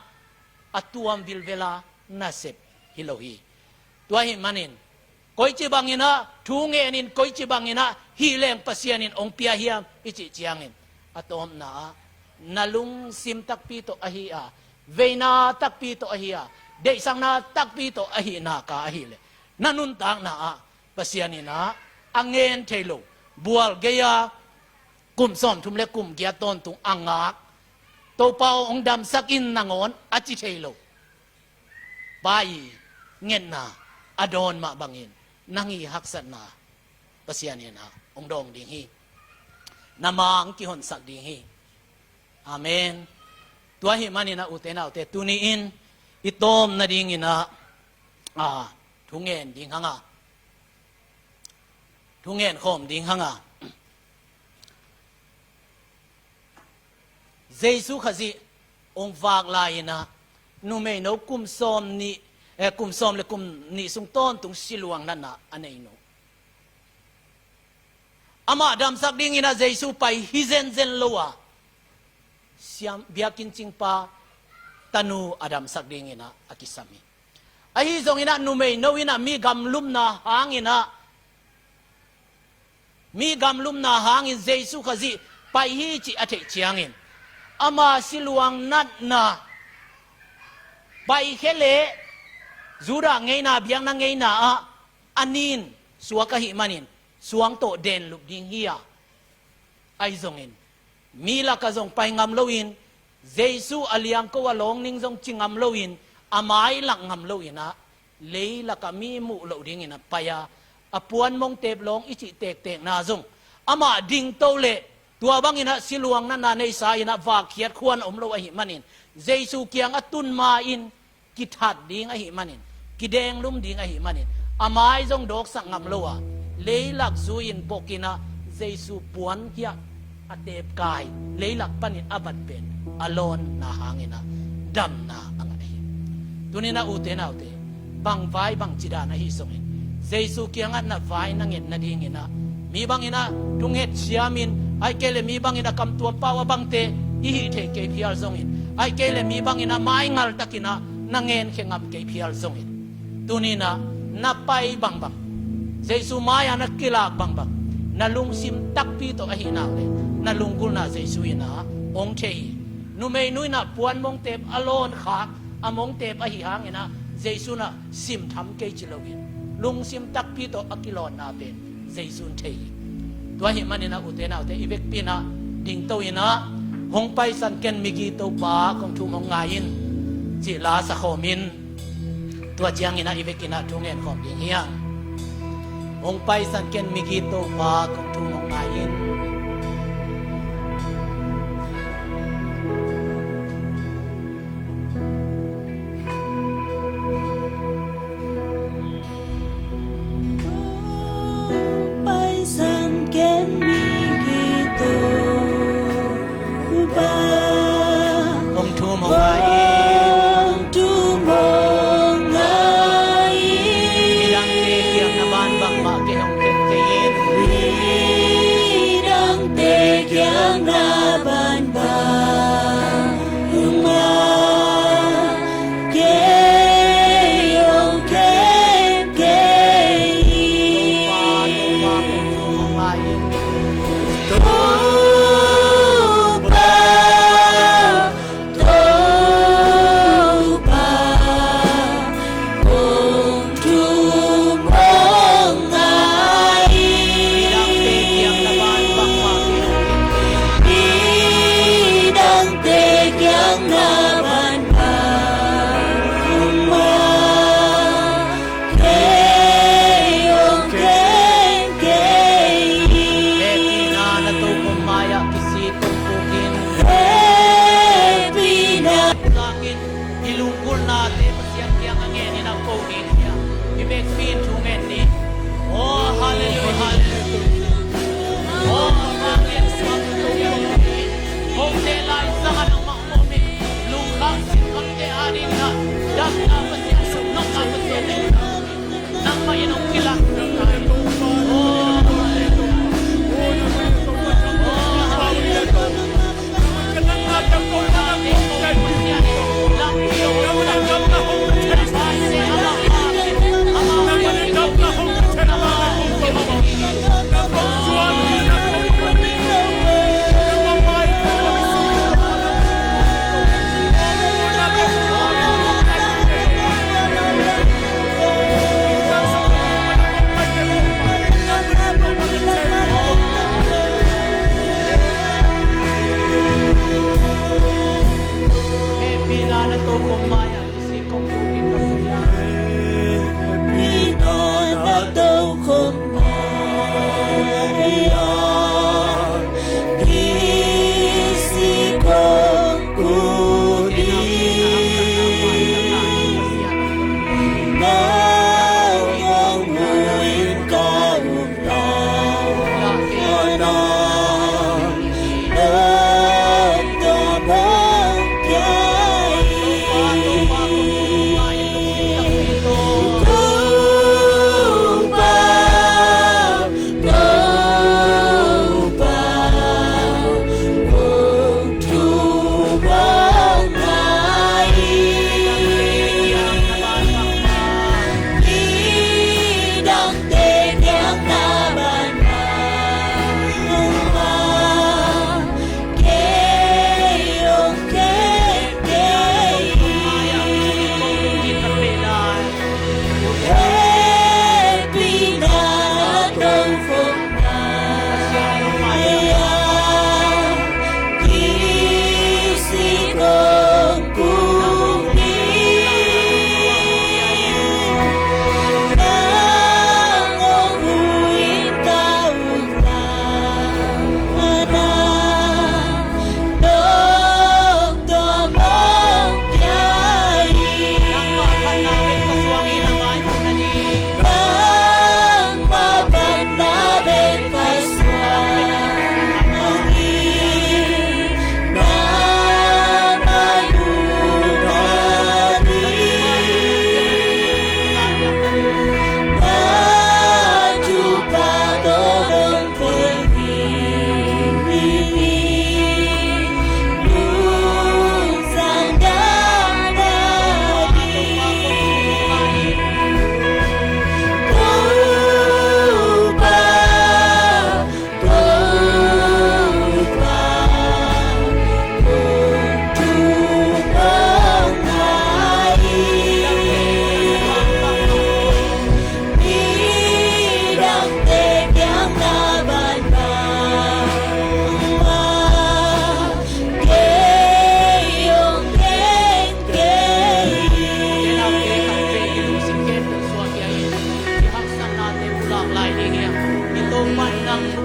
a tuam vilvela nasep hi lo hi. Tua ahih manin, koici bangin ah thu ngenin, koici bangin ah hih leng Pasian in hong pia hiam i cih ciangin, a tawpna ah na lungsim takpi tawh ahi a, veina takpi tawh ahi a, deihsakna takpi tawh ahi naka ahileh, na nuntakna ah Pasian inah a ngen thei lo, bual gei-a kum sawmthum le kum giat tawntung a ngak, Topa aw, hong damsak in nangawn a ci thei lo pa i ngetna a dawn mah bangin, nang i haksatna Pasian inah hong dawng ding hi. Na mang kihonsak ding hi. Amen. Tua ahih manin a, ute naute, tuni-in i tawm nading inah, a, thungen ding hang a, thungen khawm ding hang a, Jesu Khazih hong vak lai inah, numeino kum sawm nih, eh, kum sawm le kum nih sung tawntung siluang natna a nei nu, amah damsak ding inah Jesu pai hi zenzen lo a, siam biakinn cingpa tanu a damsak ding inah a kisam hi. Ahi zong inah, numeino inah mi gamlumna hang inah, mi gamlumna hangin Jesu Khazih pai hi cih a theih ciangin, ama siluang natna paikhia leh Judah ngeina, biakna ngeina ah a nin suak ahih manin, suang tawh denlup ding hi a, ahi zongin, mi lakah zong pai ngam loin, Jesu a liangko a lawng ning zong ci ngam loin, a mai lak ngam lo inah, leilakah mi muh loh ding inah pai a, a puanmong teep lawng i cih tektekna zong amah dingto leh, tua bang inah siluang natna neisa inah vakkhiat khuan om lo ahih manin, Jesu kiang a tun ma-in kithat ding ahih manin, kidenglum ding ahih manin, a mai zong dawksak ngam lo a, leilak zui-in bok inah Jesu puan hiah a teepkai, leilak panin a vat pen a lawnna hang inah damna a ngah hi. Tuni-in a, ute naute, bang vai bangci dan ahi zongin, Jesu kiangah na vai na nget nading inah, mi bang inah thunget siamin, ahih kei leh mi bang inah kamtuam pau a bangte i hih theih kei phial zongin, ahih kei leh mi bang inah maingal tak inah na ngenkhia ngam kei phial zongin, tuni-in a, na pai bangbang, Jesu mai-ah na kilak bangbang, na lungsim takpi tawh ahih nak leh, na lunggulhna Jesu inah hong thei hi. Numeinu inah puan mongteep a lawnkhak, a mongteep ahih hang inah Jesu inah simtham kei ci loin, lungsim takpi tawh a kilawnna pen Jesu in thei hi. Tua ahih manin a, ute naute, i vekpi inah dingto inah, "Hong paisan ken, migi Topa, kong thum hong ngai in," cih la sakhawm in. Tua ciang inah i vek inah thu ngen khawm ding hi hang. "Hong paisan ken, migi Topa, kong thum hong ngai in." Hong paisan ken, migi Topa, kong thum hong ngai in. Kong thum hong ngai in. Midangte kiang na ban bangmah kei hong khen kei in.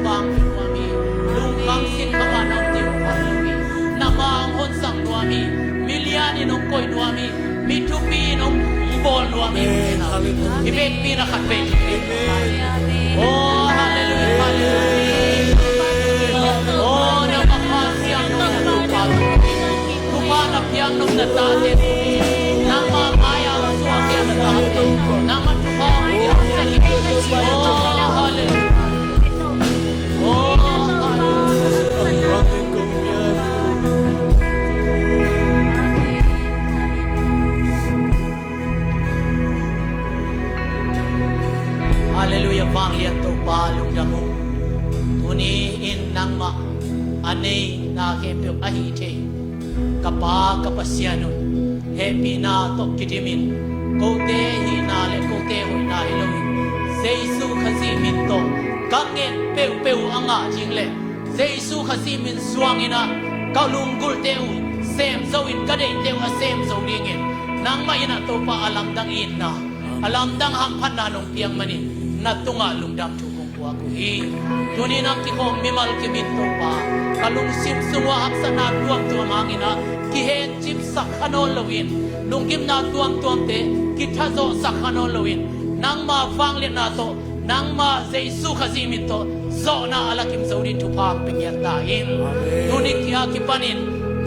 Nuam hi, lungkham sinkham ah na om ding pha lo hi. Na ma hong honsak nuam hi, milian in hong koih nuam hi, mi thupi in hong bawl nuam hi. Amen. Hallelujah. Hih vekpi in a khat vei. Amen. Oh, hallelujah, hallelujah. Oh, na ma kha siang nong na lungkham. Thupha na piak nop na tate, nangma mai-ah suak na tate, nangma thupha piak sa hi. Oh, hallelujah. Oh, hallelujah. Hallelujah, vanglian Topa lungdam ung. Tuni in nangmah a neihna khempeuh a hih thei ka Pa ka Pasian un, hehpihna tawh kidimin, kote hihna le kote hoihna hi loin, Jesu Khazih min tawh ka nget peuhpeuh a ngah ding le Jesu Khazih min suangin ah ka lunggulhte uh sem zo in, ka deihte uh a sem zo dingin, nangmah in ah Topa a lamdang itna, a lamdang hamphatna nong piak manin na tungah lungdam thu kong puak uh hi. Tuni nang kikhawm mimal kim in Topa, ka lungsim sung uah haksatna tuamtuam hangin ah kihencipsak kha nawn loin, lungkimna tuamtuamte kithazawhsak kha nawn loin, nangma vangliatna tawh, nangma Jesu Khazih min tawh zawhna a lakim zo ding thupha hong pia ngiat ta in. Amen. Tuni kia kipanin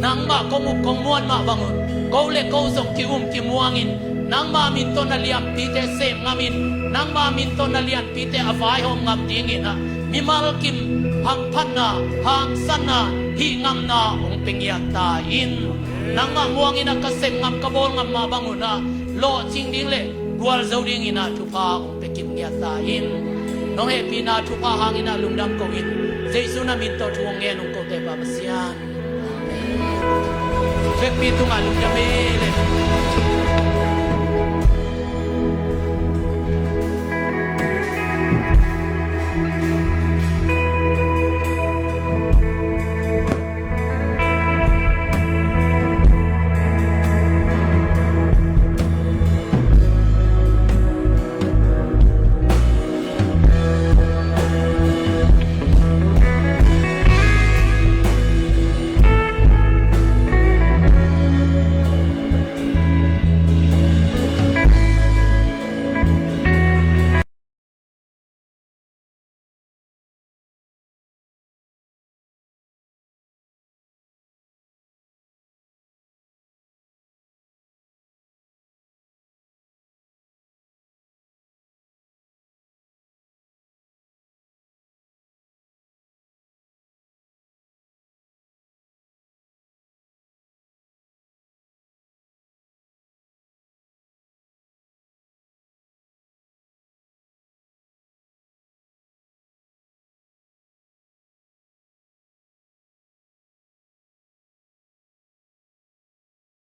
nangmah kong uk kong muan mah bangun, ko le ko zong ki-um kimuangin, nangma min tawh na lianpite sem ngamin, nangma min tawh na lianpite a vaihawm ngam dingin ah mimal kim hamphatna, hangsanna, hih ngamna hong pia ngiat ta in. Nangmah muangin ah ka sem ngam, ka bawl ngam mah bangun ah lawhcing ding le gualzo dingin ah thupha hong pia kim ngiat ta in. Nong hehpihna thupha hangin ah lungdam ko in, Jesu na min tawh thu hong ngen ung kote Pa Pasian. Vekpi tungah lungdam e le.